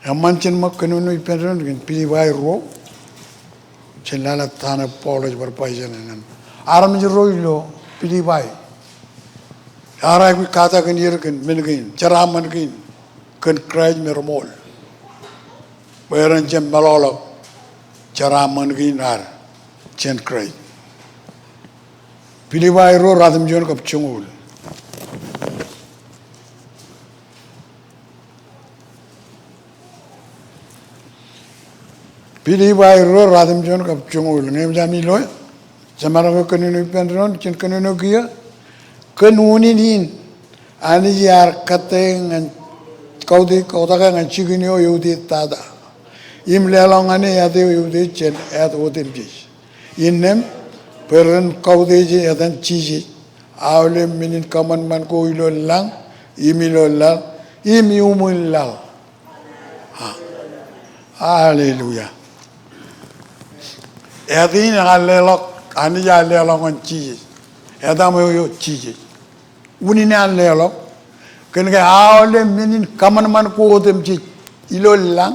Eṃṃan jen ṃōk kōnono ippān doon kōn Pilippai ruo. Jen lale ta ṇe Paul ej bar ba ijeṇe ñan armej ro ilo Pilippai. Ear aikuj katakin er kōn men kein, jeraaṃṃan kein kōn Kraist me reṃool. Bwe ren jab meḷọkḷọk jeraaṃṃan kein ad jān Kraist. Pilippai ruo, ratimjuon kab joñoul. Pilip aerro ratimjuon kab joñoul. Ñe eṃōj ami loe, jemaroñ ke kōnono ippān doon, jen kōnono kiiō. Kōn unin in, Anij ear kōttāik ñan, kautiej, kautake ñan jikin eo eutiej tata. Im leḷọk ñan e āt eo eutiej jān āt otemjej. Innām, bwe ren kautiej etan Jisōs, aolep men in kōṃanṃan ko ilo lañ, im ilo laḷ, im iuṃwin laḷ. A-, Hallelujah. Āt in ear leḷọk, Anij ear leḷọk ñan Jisōs. Āt eo eṃṃan eo Jisōs. Unin ear leḷọk. Kōn ke aolep men in kōṃanṃan ko otemjej ilo lañ,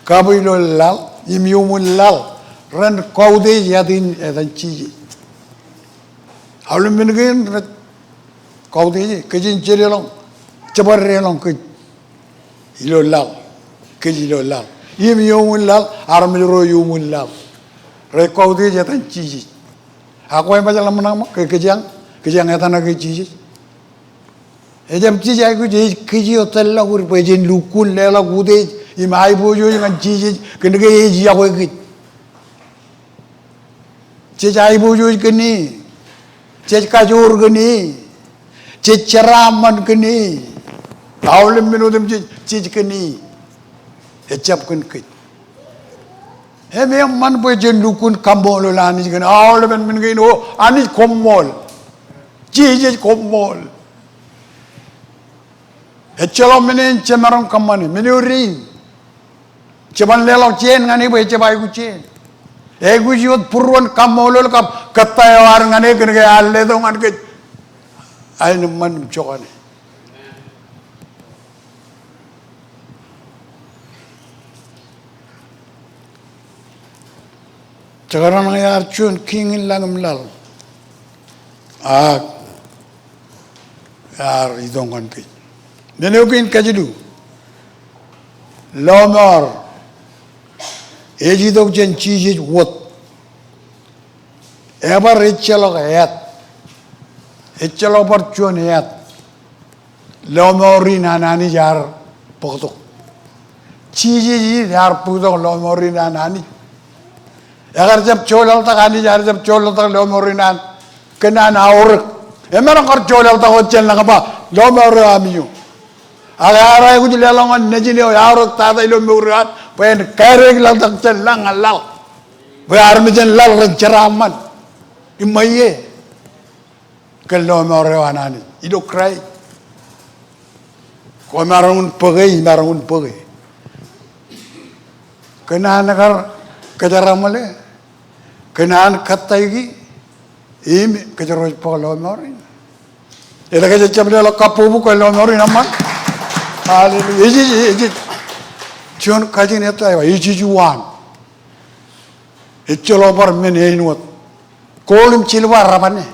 kab ilo laḷ, im iuṃwin laḷ, ren kautiej āt in etan Jisōs. Aolep men kein rej kautiej e, kōj in jedeḷọñ, jebōd deḷọñ kōj ilo laḷ, kōj ilo laḷ. Im iuṃwin laḷ, armej ro iuṃwin laḷ. Rej kautiej etan Jisōs. Ak kwe ṃōj ḷōmṇak ṃōk, ke kōjeañ, kōjeañ etana ke Jisōs? Ejjab jej aikuj, ej kōj eo tōllọk er bwe jen lukkuun leḷọk utiej im aiboojoj ñan Jisōs, kōn ke ej yokwe kōj. Jej aiboojoj kōn e. Jej kajoor kōn e. Jej jeraaṃṃan kōn e. Aolep men otemjej, jej kōn e. Ejjab kōn kōj. Im eṃṃan bwe jen lukkuun kaṃṃoolol Anij kōn aolepen men kein. O Anij koṃṃool. Jisōs koṃṃool. Ejjeḷọk men eṇ jemaroñ kōṃṃane, men eo dein. Jeban leḷọk jān ñan e bwe ejjab aikuj jān. Aikuj wōt būruon kaṃṃoolol kab kōttāik eo ad ñan e kōn ke ear letok ñan kōj aenōṃṃan im jokane. Jekdọọn ñe ear juon kiiñ in lañ im laḷ. Ak ear itok ñan kōj. Men eo kein kajilu. Lọmọọr ej itok jān Jisōs wōt. Ebar ejjeḷọk āt. Ejjeḷọk bar juon āt. Lọmọọr in an Anij ear bōktok. Jisōs ej ear bōktok lọmọọr in an Anij. Ekar jab joḷọktak, Anij ear jab joḷọktak lọmọọr in an kōn an aorōk. Emaroñ kar joḷọktak wōt jān lañ ba, lọmọọr eo ami eo. Ak ear aikuj leḷọk ñan nejin eo eaorōk tata ilo mour eo an, bwe en kadeikḷọktak jān lañ ñan laḷ. Bwe armej in laḷ ren jeraaṃṃan im ṃweiie. Kōn lọmọọr eo an Anij ilo Kraist. Kwōmaroñ in bōke, imaroñ in bōke. Kōn an kar kōjeraṃōle, kōn an kōttāiki, im kōjro ej bōk lọmọọr in. Etke jej jab leḷọk kabbokbok kōn lọmọọr in eṃṃan? Hallelujah. Ejej, ejej. Juon kajin ettā eo, ejej uwaan. Ejjeḷọk bar men āinwōt. Gold im silver rej bane.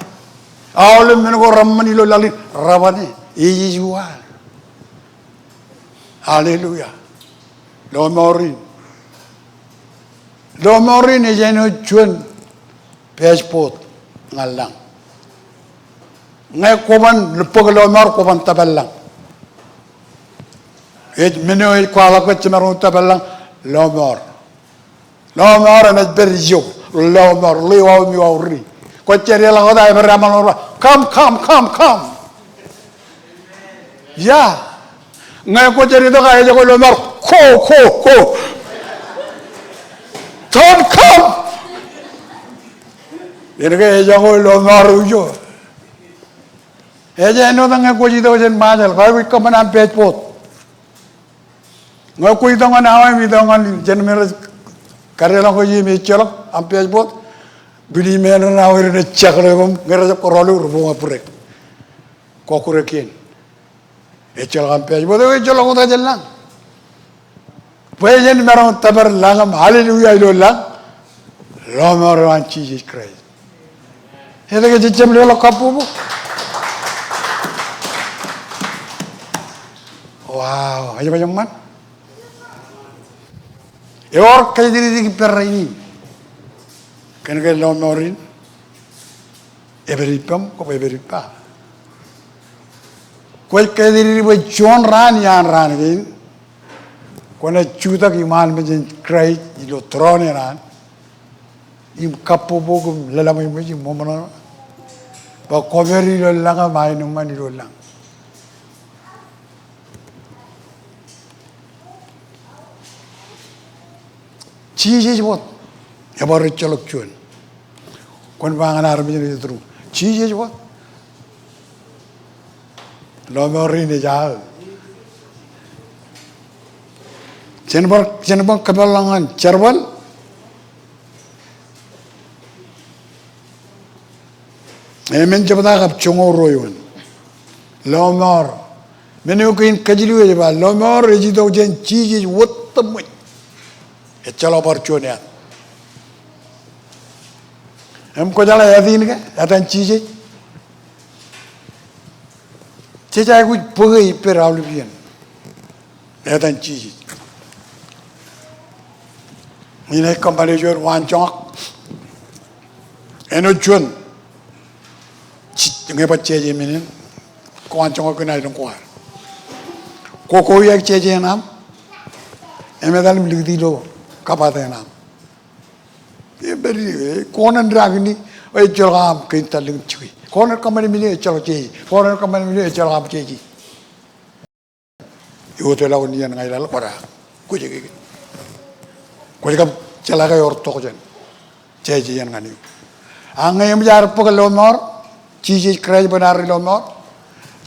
Aolep men ko reṃṃan ilo laḷ in rej bane. Ejej uwaan. Hallelujah. Lọmọọr in. Lọmọọr in ej āinwōt juon passport ñan lañ. Ñe kwōban bōk lọmọọr kwōban tōpar lañ. Ej men eo ej kwaḷọk ke jemaroñ tōpar lañ, lọmọọr. Lọmọọr enaaj pād ijo, lọmọọr, ḷeo aō im eo aorōk. Kwōj jedeḷọk wōt aō pād aṃ lọmọọr, come, come, come, come. Ya. Ñe kwōj jab itok ak ejako lọmọọr, go, go, go. Don't come. Kōn ke ejako lọmọọr eo ijo. Ej āinwōt ñe kwōj itok jān Ṃajeḷ, kwaikuj kōṃṃan aṃ passport. Ñe kwōj itok ñan awa im itok ñan jān men rej kadeḷọñ kōj im ejjeḷọk aṃ passport, bwidej men eo awa ren ejjekḷọk koṃ, ñe rejjab kōrọọl eok, rej buña būrek. Kọkkure kien. Ejjeḷọk aṃ passport, ejjeḷọk wōt jān lañ. Bwe jen maroñ tōpar lañ im hallelujah ilo lañ. Lọmọọr eo an Jisōs Kraist. Etke jej jab leḷọk kabbokbok? Wow, ej baj eṃṃan. Ewōr kōjatdikdik ippān rainin. Kōn ke lọmọọr in ej pād ippaṃ, kab ej pād ippa. Kwōj kōjatdikdik bwe juon raan iaan raan kein. Kwōnaaj jutak iṃaan mejān Kraist ilo tūroon eṇ an im kabbokbok im lōḷḷaṃ im ṃōṃōṇōṇō bwe kwōpād ilo lañ im aenōṃṃan ilo lañ. Jisōs wōt ebar ejjeḷọk juon. Kwōn ba ñan armej eo ej iturūṃ, Jisōs wōt. Lọmọọr in ej aō. Jen bar, jen bar kōpeḷḷọk ñan jerbal. Emān jebta kab joñoul ruo eoon. Lọmọọr. Men eo kein kōjatdikdik ej ba, lọmọọr ej itok jān Jisōs wōt tōmōj. Ejjeḷọk bar juon etan. Im kwōjeḷā etan in ke, etan Jisōs. Jej aikuj bōke ippād aolep iien. Etan Jisōs. Inaaj kōṃṃane juon waanjoñak. Āinwōt juon. Ñe bar jeje men in, waanjoñak kein aelōñ ko ad. Kwō, kwō aikuj jeje eṇ aṃ. Im etal im likūt ilo kabat eṇ aṃ. Im pād, kwō naaj daak in, ejjeḷọk aṃ kein tallōñ im jiki. Kwō naaj kōṃṃane men in ejjeḷọk jeje. Kwō naaj kōṃṃane men in ejjeḷọk aṃ jeje. Iwōj ḷọk iien ña ilaḷ kwōda. Kwōj ke. Kwōj kab jeḷā ke ewōr tokjān. Jeje iien ñan eok. Ak ñe eṃōj ad bōk lọmọọr, Jisōs Kraist bwe en ad ri lọmọọr,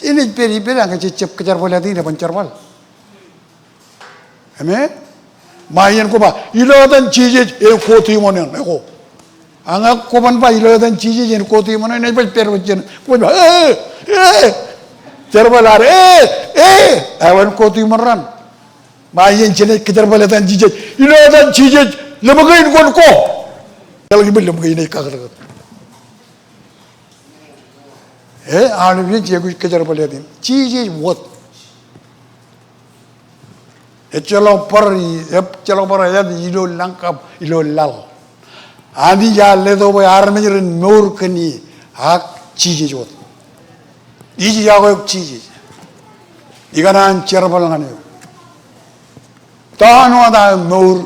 enaaj pād ippād ak ñe jej jab kōjerbal etan in, eban jerbal. Amen. Ṃae iien kwō ba, ilo etan Jisōs, e, ko tiṃoṇ eṇ, e ko. Ak ñe kwō ban ba ilo etan Jisōs, en ko tiṃoṇ eṇ, enaaj baj pād wōt jān, kwōj ba, e, e, jerbal ad, e, e, eban ko tiṃoṇ raṇ. Ṃae iien jenaaj kōjerbal etan Jisōs, ilo etan Jisōs, ḷōmṇak in kwōn ko. Eḷak ippān ḷōmṇak in ej kakōtkōt. E, aolep iien jej aikuj kōjerbal etan in. Jisōs wōt. Ejjeḷọk bar, ejjeḷọk bar etan ilo lañ kab ilo laḷ. Anij ear letok bwe armej ren mour kōn e, ak Jisōs wōt. Ij yokwe eok Jisōs. Ikōṇaan jerbal ñan eok. Tọọn wōt aō mour.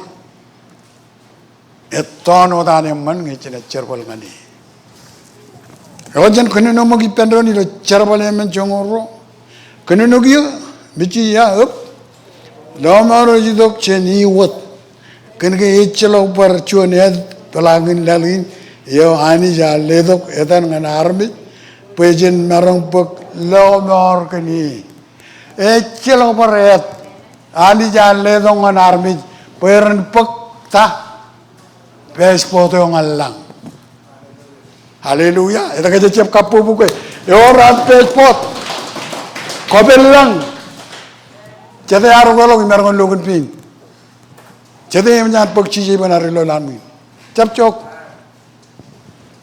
Etọọn wōt an eṃṃan ñe jenaaj jerbal ñan e. Eo, jen kōnono ṃōk ippān doon ilo Jerbal emān joñoul ruo. Kōnono kiiō, mejān eo, ep. Lọmọọr ej itok jān e wōt. Kōn ke ejjeḷọk bar juon etan peḷaakin laḷ in, eo Anij ear letok etan ñan armej, bwe jen maroñ bōk lọmọọr kōn e. Ejjeḷọk bar etan Anij ear letok ñan armej bwe ren bōk ta? Passport eo ñan lañ. Hallelujah. Etke jej jab kabbokbok ke? Ewōr aṃ passport. Kwōpād lañ. Jete ear ukeḷọk imaroñ in lo kōn pein? Jete eṃōj an bōk Jisōs bwe en ad ri lọmọọr in? Jab jook.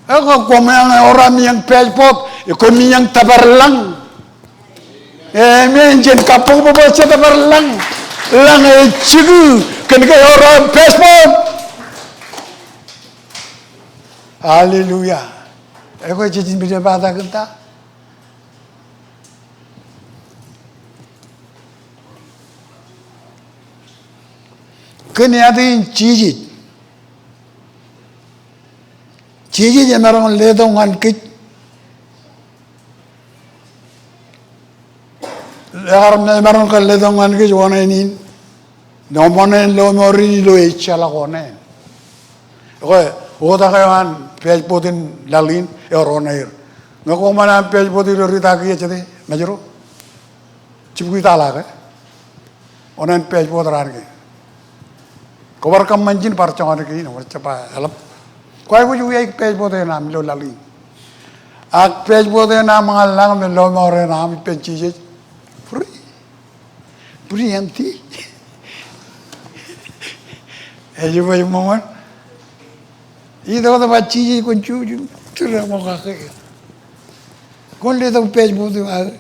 Ekwe, kwōmeañ, ewōr aṃ meañ passport, kwōmeañ tōpar lañ. Amen. Jen kabbokbok bwe ejab tōpar lañ. Lañ ej jiki kōn ke ewōr aṃ passport. Hallelujah. Ekwe, jej jino bata kōn ta? Kōn etan in Jisōs. Jisōs emaroñ letok ñan kōj. Emaroñ kar letok ñan kōj oṇāān in. Ṃōṇōṇō in, lọmọọr in ilo ejjeḷọk oṇāān. Ekwe, oktak eo an passport in laḷ in, ewōr oṇāer. Ñe kwōṃan aṃ passport ilo ri ta kiiō, jete, Mājro? Jibukwi taḷa ke? Oṇāān passport raan kein. Kwō bar kōṃṃan ijin bar joñan kein, kwō jab ba eḷap. Kwō aikuj wiaik passport eṇ aṃ ilo laḷ in. Ak passport eṇ aṃ ñan lañ im lọmọọr eṇ aṃ ippān Jisōs. Free. Free empty. Ej ba ṃōṃan. Itok tok ba Jisōs kwōn jujuñ. Tūrā ṃōk kake. Kwōn letok passport eo aō.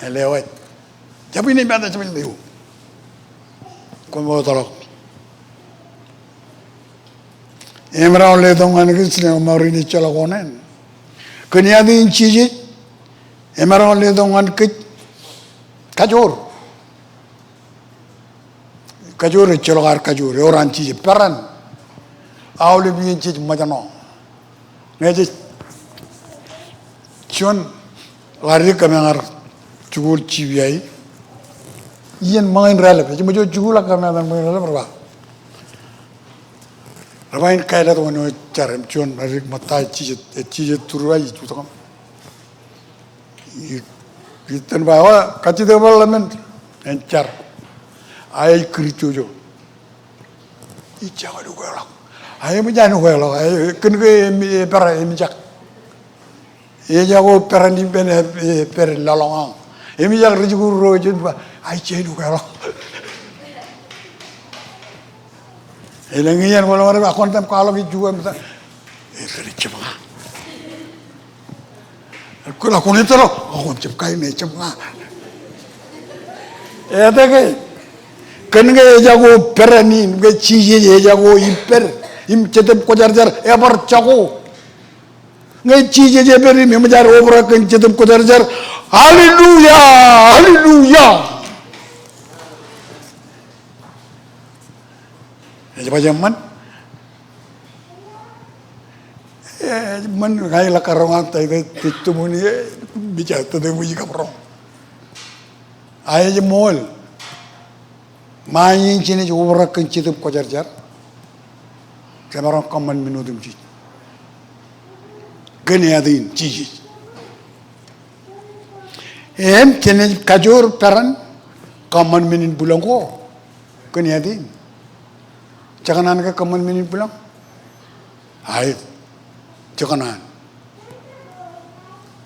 Elewōj. Jab in ej mata jab in leo. Kwōn wōtlọk. Emaroñ letok ñan kōj lọmọọr in ejjeḷọk oṇāān. Kōn etan in Jisōs. Emaroñ letok ñan kōj kajoor. Kajoor ejjeḷọk ad kajoor, ewōr an Jisōs peran. Aolep iien jej ṃōjṇọ. Ñe jej juon ḷaddik kōmeañ ar jikuuḷ jipiai. Iien ṃōñā in raelep, ej ṃōj wōt jikuuḷ ak kōmeañ ṃōñā in raelep rej ba, rej ba in kaelōt wōn eo ej jar im juon ḷaddik ṃōtta ej jijet, ej jijet tūruwa ij jutak im ij itōn ba, o, kajjitōk bwe ḷōmān, en jar. A ej kūr jojo. Ij jako an ukeḷọk. A eṃōj an ukeḷọk. A kōn ke epera, emijak. Ejako peran ippān, epād lọḷọk aṃ. Emijak ri jikuuḷ ro jen ba, a ij jañin ukeḷọk. Elōñ iien kwōlọk rej ba, a kwōn iten kwaḷọk ijoko im ta. Ej rej jab ña. Kwōn, a kwōn iten ḷọk, a kwōn jab kain ej jab ña. Etke? Kōn ke ejako peran in, ke Jisōs ejako ippād, im Jetōb Kwōjarjar ebar jako. Ñe Jisōs epād im eṃōj ad obrak kōn Jetōb Kwōjarjar. Hallelujah! Hallelujah! Ej ba eṃṃan. Ej ṃan ña ij lak karoñ an ta ite testimony e, mejān tōt ṃōj kab roñ. A ej ṃool. Ṃae in jenaaj obrak kōn Jetōb Kwōjarjar, jemaroñ kōṃṃan men otemjej kōn āt in Jisōs. Im jenaaj kajoor peran kōṃṃan men in bwilōñ ko kōn āt in. Jekōṇaan ke kōṃṃan men in bwilōñ? Aet, jekōṇaan.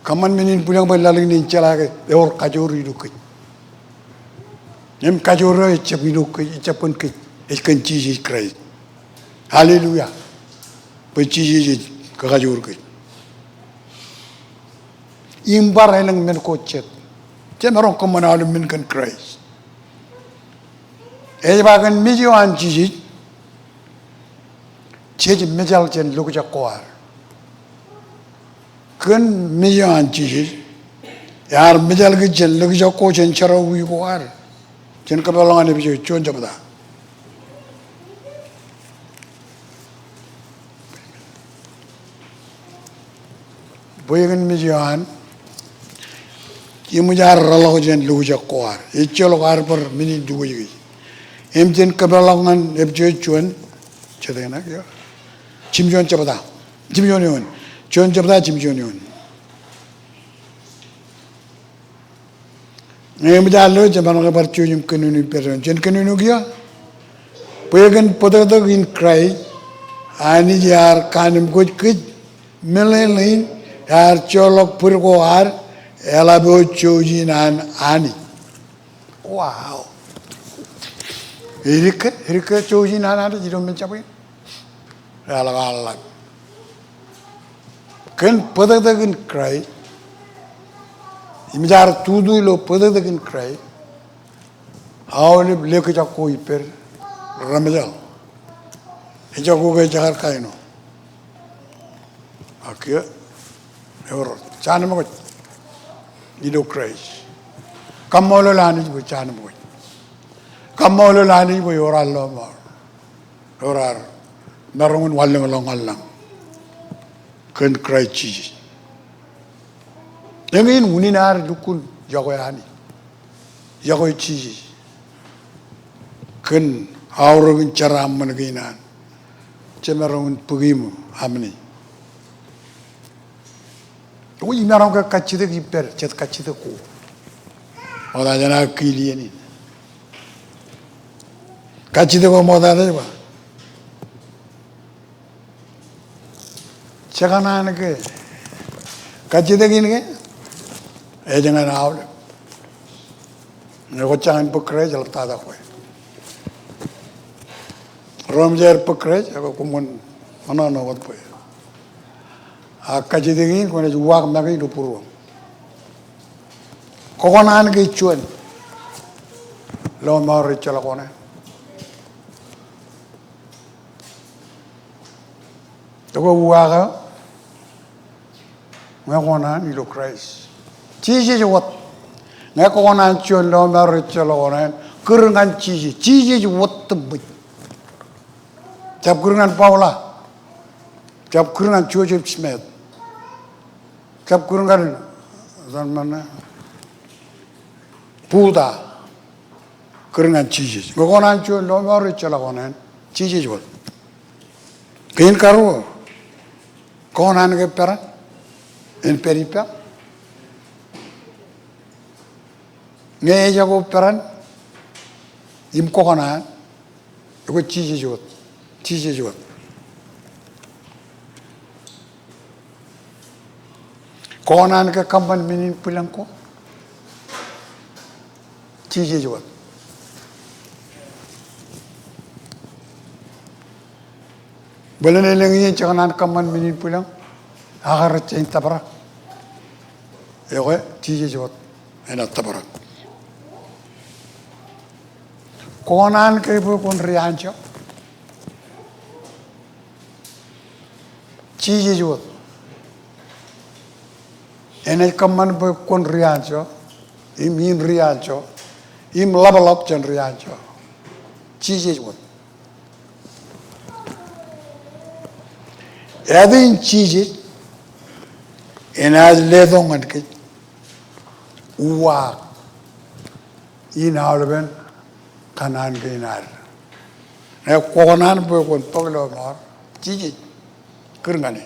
Kōṃṃan men in bwilōñ bwe laḷ in en jeḷā ke ewōr kajoor ilo kōj. Im kajoor eo ejjab ilo kōj, ejjab kōn kōj, ej kōn Jisōs Kraist. Hallelujah. Bwe Jisōs ej kakajoor kōj. Im bar elōñ men ko jet. Jemaroñ kōṃṃan aolep men kōn Kraist. Ej ba kōn mej eo an Jisōs, jej mejal jān lokjak ko ad. Kōn mej eo an Jisōs, ear mejal kōj jān lokjak ko jān jerọwiwi ko ad. Jen kōpeḷḷọk ñan Epesōs juon jebta. Bwe kōn mej eo an, eṃōj ad rōḷọk jān lokjak ko ad. Ejjeḷọk ad bar men in diwōjkōj. Im jen kōpeḷḷọk ñan Epesōs juon, jete eṇ ak eo? Jimjuon jebta. Jimjuon eoon. Juon jebta jimjuon eoon. Ñe eṃōj ad lo, jemaroñ ke bar jouj im kōnono ippād doon. Jen kōnono kiiō. Bwe kōn bōtōktōk in Kraist, Anij ear kaanemkwōj kōj, meḷeḷein, ear joḷọk bōd ko ad, eḷap eo jouj in an Anij. Wow. Edik ke, edik ke jouj in an Anij ilo men jabwe in? Eḷap, eḷap. Kōn bōtōktōk in Kraist, im jaar tutu ilo bōtōktōk in Kraist, aolep lokjak ko ippād remejal. Ejako ke ejekar kaino. Ak kiiō, ewōr jān ṃōkaj ilo Kraist. Kaṃṃoolol Anij bwe jān ṃōkaj. Kaṃṃoolol Anij bwe ewōr ad lọmọọr. Ewōr ad maroñ in wanlōñḷọk ñan lañ kōn Kraist Jisōs. Eñin unin ad lukkuun yokwe Anij, yokwe Jisōs kōn aorōk in jeraaṃṃan kein an jemaroñ in bōki im amnej. Ekwe imaroñ ke kajjitōk ippād jet kajjitōk ko. Ṃokta jān aō kiil iien in. Kajjitōk ko ṃokta ej ba, jekōṇaan ke kajjitōk in ke ej ñan aolep. Ñe kwōj jañin bōk Kraist, eḷaptata kwe. Ro emōj aer bōk Kraist, ekwe koṃwin ṃōṇōṇō wōt bwe ak kajjitōk in kwōnaaj uwaak make ilo būruōṃ. Kōkōṇaan ke juon lọmọọr ejjeḷọk oṇāān. Ekwe uwaak eo, ñe kōkōṇaan ilo Kraist Jisōs wōt. Ñe kōkōṇaan juon lọmọọr ejjeḷọk oṇāān, Kūr ñan Jisōs. Jisōs wōt im ṃōj. Jab kūr ñan Paula. Jab kūr ñan Joseph Smith. Jab kūr ñan, ñan Buddha. Kūr ñan Jisōs. Ñe kōṇaan juon lọmọọr ejjeḷọk oṇāān, Jisōs wōt. Kein karuo, kōṇaan ke peran, en pād ippām. Ñe ejako peran im kōṇaan, ekwe Jisōs wōt. Jisōs wōt. Kōṇaan ke kōṃṃan men in bwilōñ ko? Jisōs wōt. Bōlen elōñ iien jekōṇaan kōṃṃan men in bwilōñ, ak rej jañin tōprak. Ekwe Jisōs wōt enaaj tōprak. Kōṇaan ke bwe kwōn ri anjọ? Jisōs wōt enaaj kōṃṃan bwe kwōn ri anjọ, im in ri anjọ, im ḷapḷap jān ri anjọ. Jisōs wōt. Āt in Jisōs enaaj letok ñan kōj uwaak in aolepen kōṇaan kein ad. Ñe kwō kōṇaan bwe kwōn bōk lọmọọr, Jisōs kūr ñan e.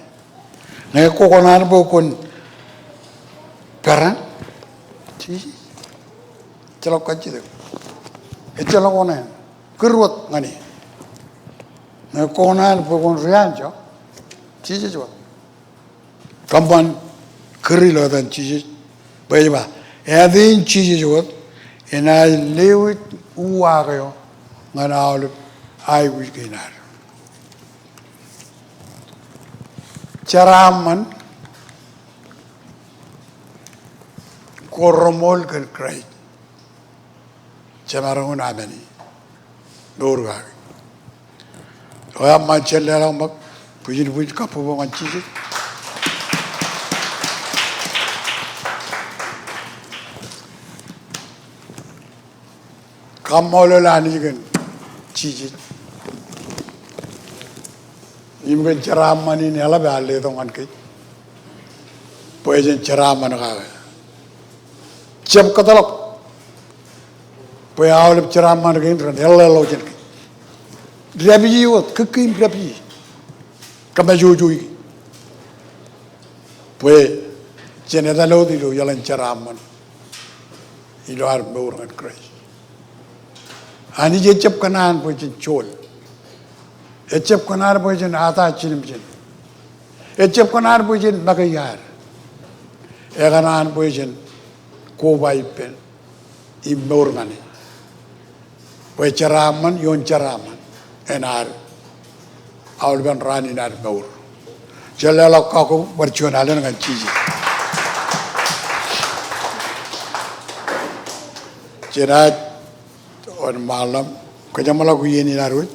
Ñe kwō kōṇaan bwe kwōn peran, Jisōs. Ejjeḷọk kajjitōk. Ejjeḷọk oṇāān. Kūr wōt ñan e. Ñe kwō kōṇaan bwe kwōn ri anjọ, Jisōs wōt. Kōṃṃan kūr ilo etan Jisōs. Bwe ej ba, āt in Jisōs wōt enaaj lewōj uwaak eo ñan aolep aikuj kein ad. Jeraaṃṃan ko reṃool kōn Kraist. Jemaroñ in amāni. Mour kake. Eo eṃṃan, jen leḷọk ṃōk bwijin bwij kabbokbok ñan Jisōs. Kaṃṃoolol Anij kōn Jisōs im kōn jeraaṃṃan in eḷap ear letok ñan kōj bwe jen jeraaṃṃan kake. Jab kōtḷọk bwe aolep jeraaṃṃan kein ren eḷḷāḷọkjeṇ kōj. Dāpiji wōt, kōkkein dāpiji. Kōmājojo ikōj bwe jen etal wōt ilo eḷaññe jeraaṃṃan ilo ad mour ñan Kraist. Anij ejjab kōṇaan bwe jen jool. Ejjab kōṇaan bwe jen ata jinōmjin. Ejjab kōṇaan bwe jen make iaad. Ekōṇaan bwe jen koba ippān im mour ñan e. Bwe jeraaṃṃan ioon jeraaṃṃan enaaj aolepen raan in ad mour. Jen leḷọk kakkobōt bar juon alen ñan Jisōs. Jenaaj wōnṃaanḷọk im kōjeṃḷọk iien in ad wōj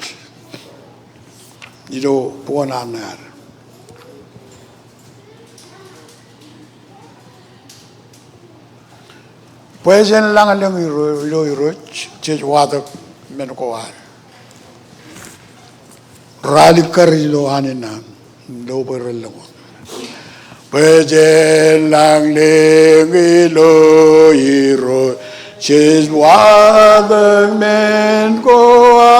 ilo bok in an ad. Bwe jen lañ lōñ ilo Irooj, jej watōk men ko ad. Ralitōk ilo an in an, ilo bwe ren lōñ wōt. Bwe jen lañ lōñ ilo Irooj, jej watōk men ko ad.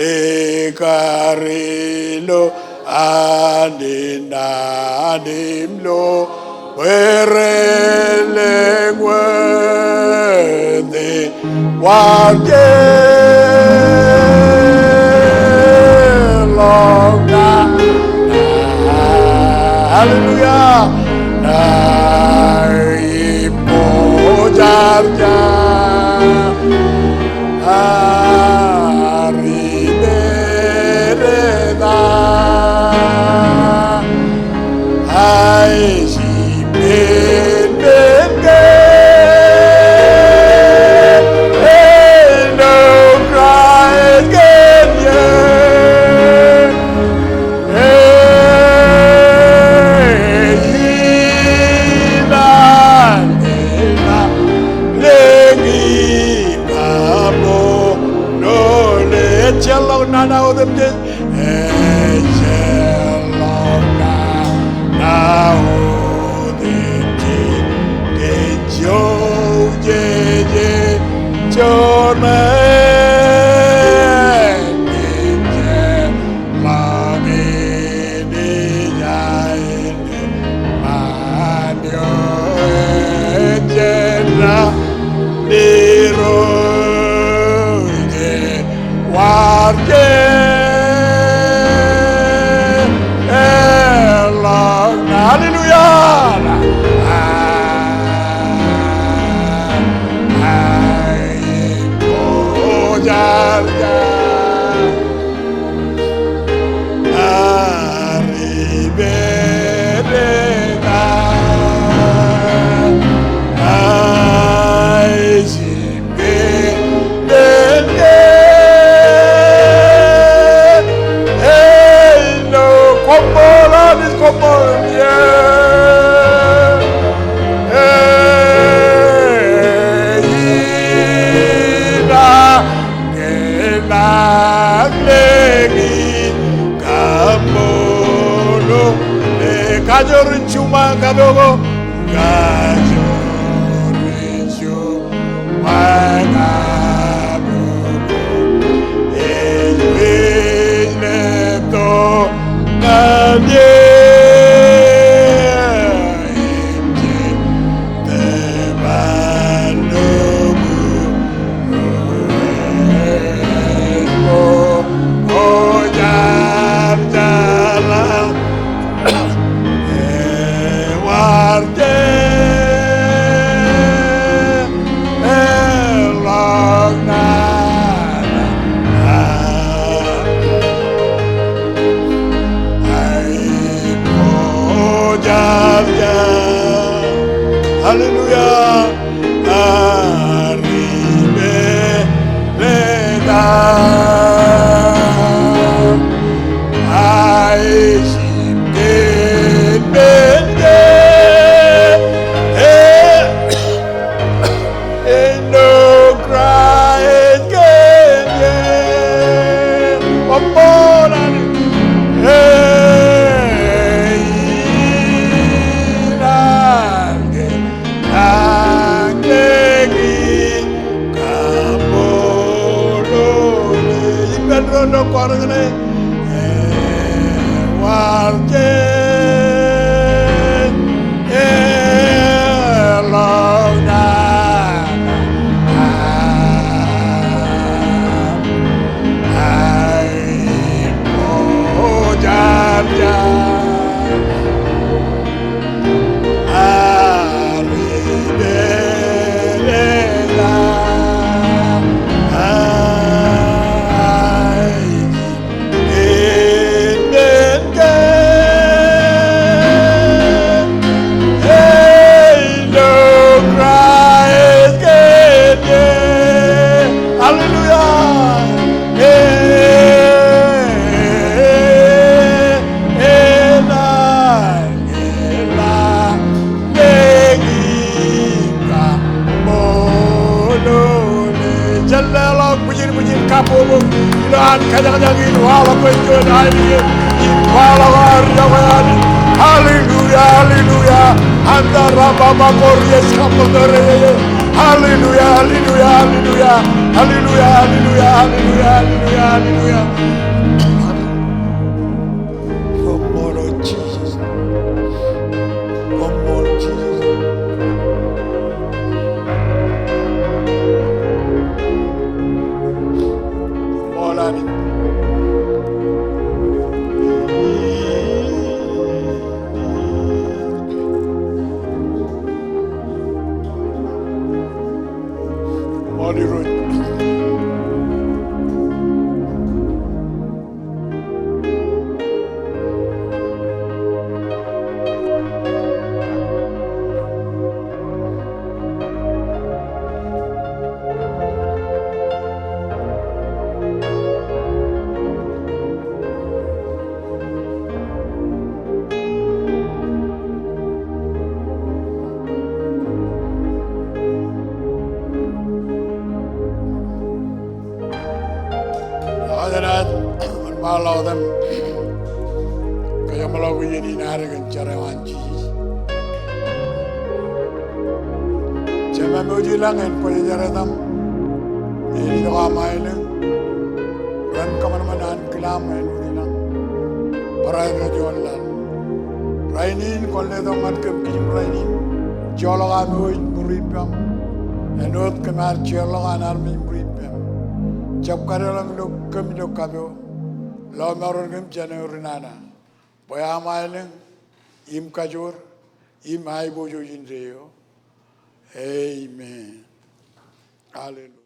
Likar ilo an in an im lo bwe ren lōñ wōt e. Wāween jeḷọk ña. Hallelujah. Ña im mojarjar. Ari mereda. Ai si men men ke. Eno Kraist kōn eō. Ej inan, inan, lōñ Nana otemjej, ejjeḷọk nana otemjej, kōn jouj ej jor men, ejjeḷọk in ija in ṃaan eo ejjeḷọk Irooj ej warje eḷọk. Hallelujah. Aiboojal jar. Kōn aṃ leñi kaṃṃoolol. Kajoor in juṃae kapo ko. Kajoor in juṃae kapo ko. Ej wōj leptok ñan eō. Im jej tōpar lọmọọr. Hallelujah. Aribeleta. Aijim kōn men ke. Ej ṇo Kraist kōn eō. Koṃṃool Anij. Ej ilo Añ leñi kaṃṃoolol eō. Ippān doon ilo kwaar ñan eō. Ewarje eḷọk nana. Aiboojal jar. Hallelujah. Ej ṇa, ej ṇa, leñi kaṃṃoolol eō. Jen leḷọk bwijin bwijin kabbokbok ilo an kōjañjañ in waḷọk kwe juon ainikien in waḷọk ad iọkwe Anij. Hallelujah, hallelujah. Anta rababa koriej kaṃṃoolol eō. Hallelujah, hallelujah, hallelujah. Hallelujah, hallelujah, hallelujah, hallelujah, hallelujah. Koṃṃool, O Jesus. Koṃṃool, Jesus. Koṃṃool, Anij. Koṃṃool, Irooj. Jenaaj wōnṃaanḷọk wōt im kōjeṃḷọk iien in ad kōn jar eo an Jisōs. Jemem eo ej ilañ, en kwōjarjar etaṃ, en itok aṃ aelōñ, ren kōṃanṃan ankilaṃ āinwōt ilañ barāinwōt juon laḷ. Rainin kwōn letok ñan kōm kijem rainin, joḷọk am eo ej ṃuri ippaṃ, āinwōt kōm ar jeorḷọk an armej ṃuri ippem. Jab kadeḷọñ ilo kōm ilo kab eo, lọmọọren kōm jān eo ri nana. Bwe aṃ aelōñ, im kajoor, im aiboojoj indeeo. Amen. Hallelujah.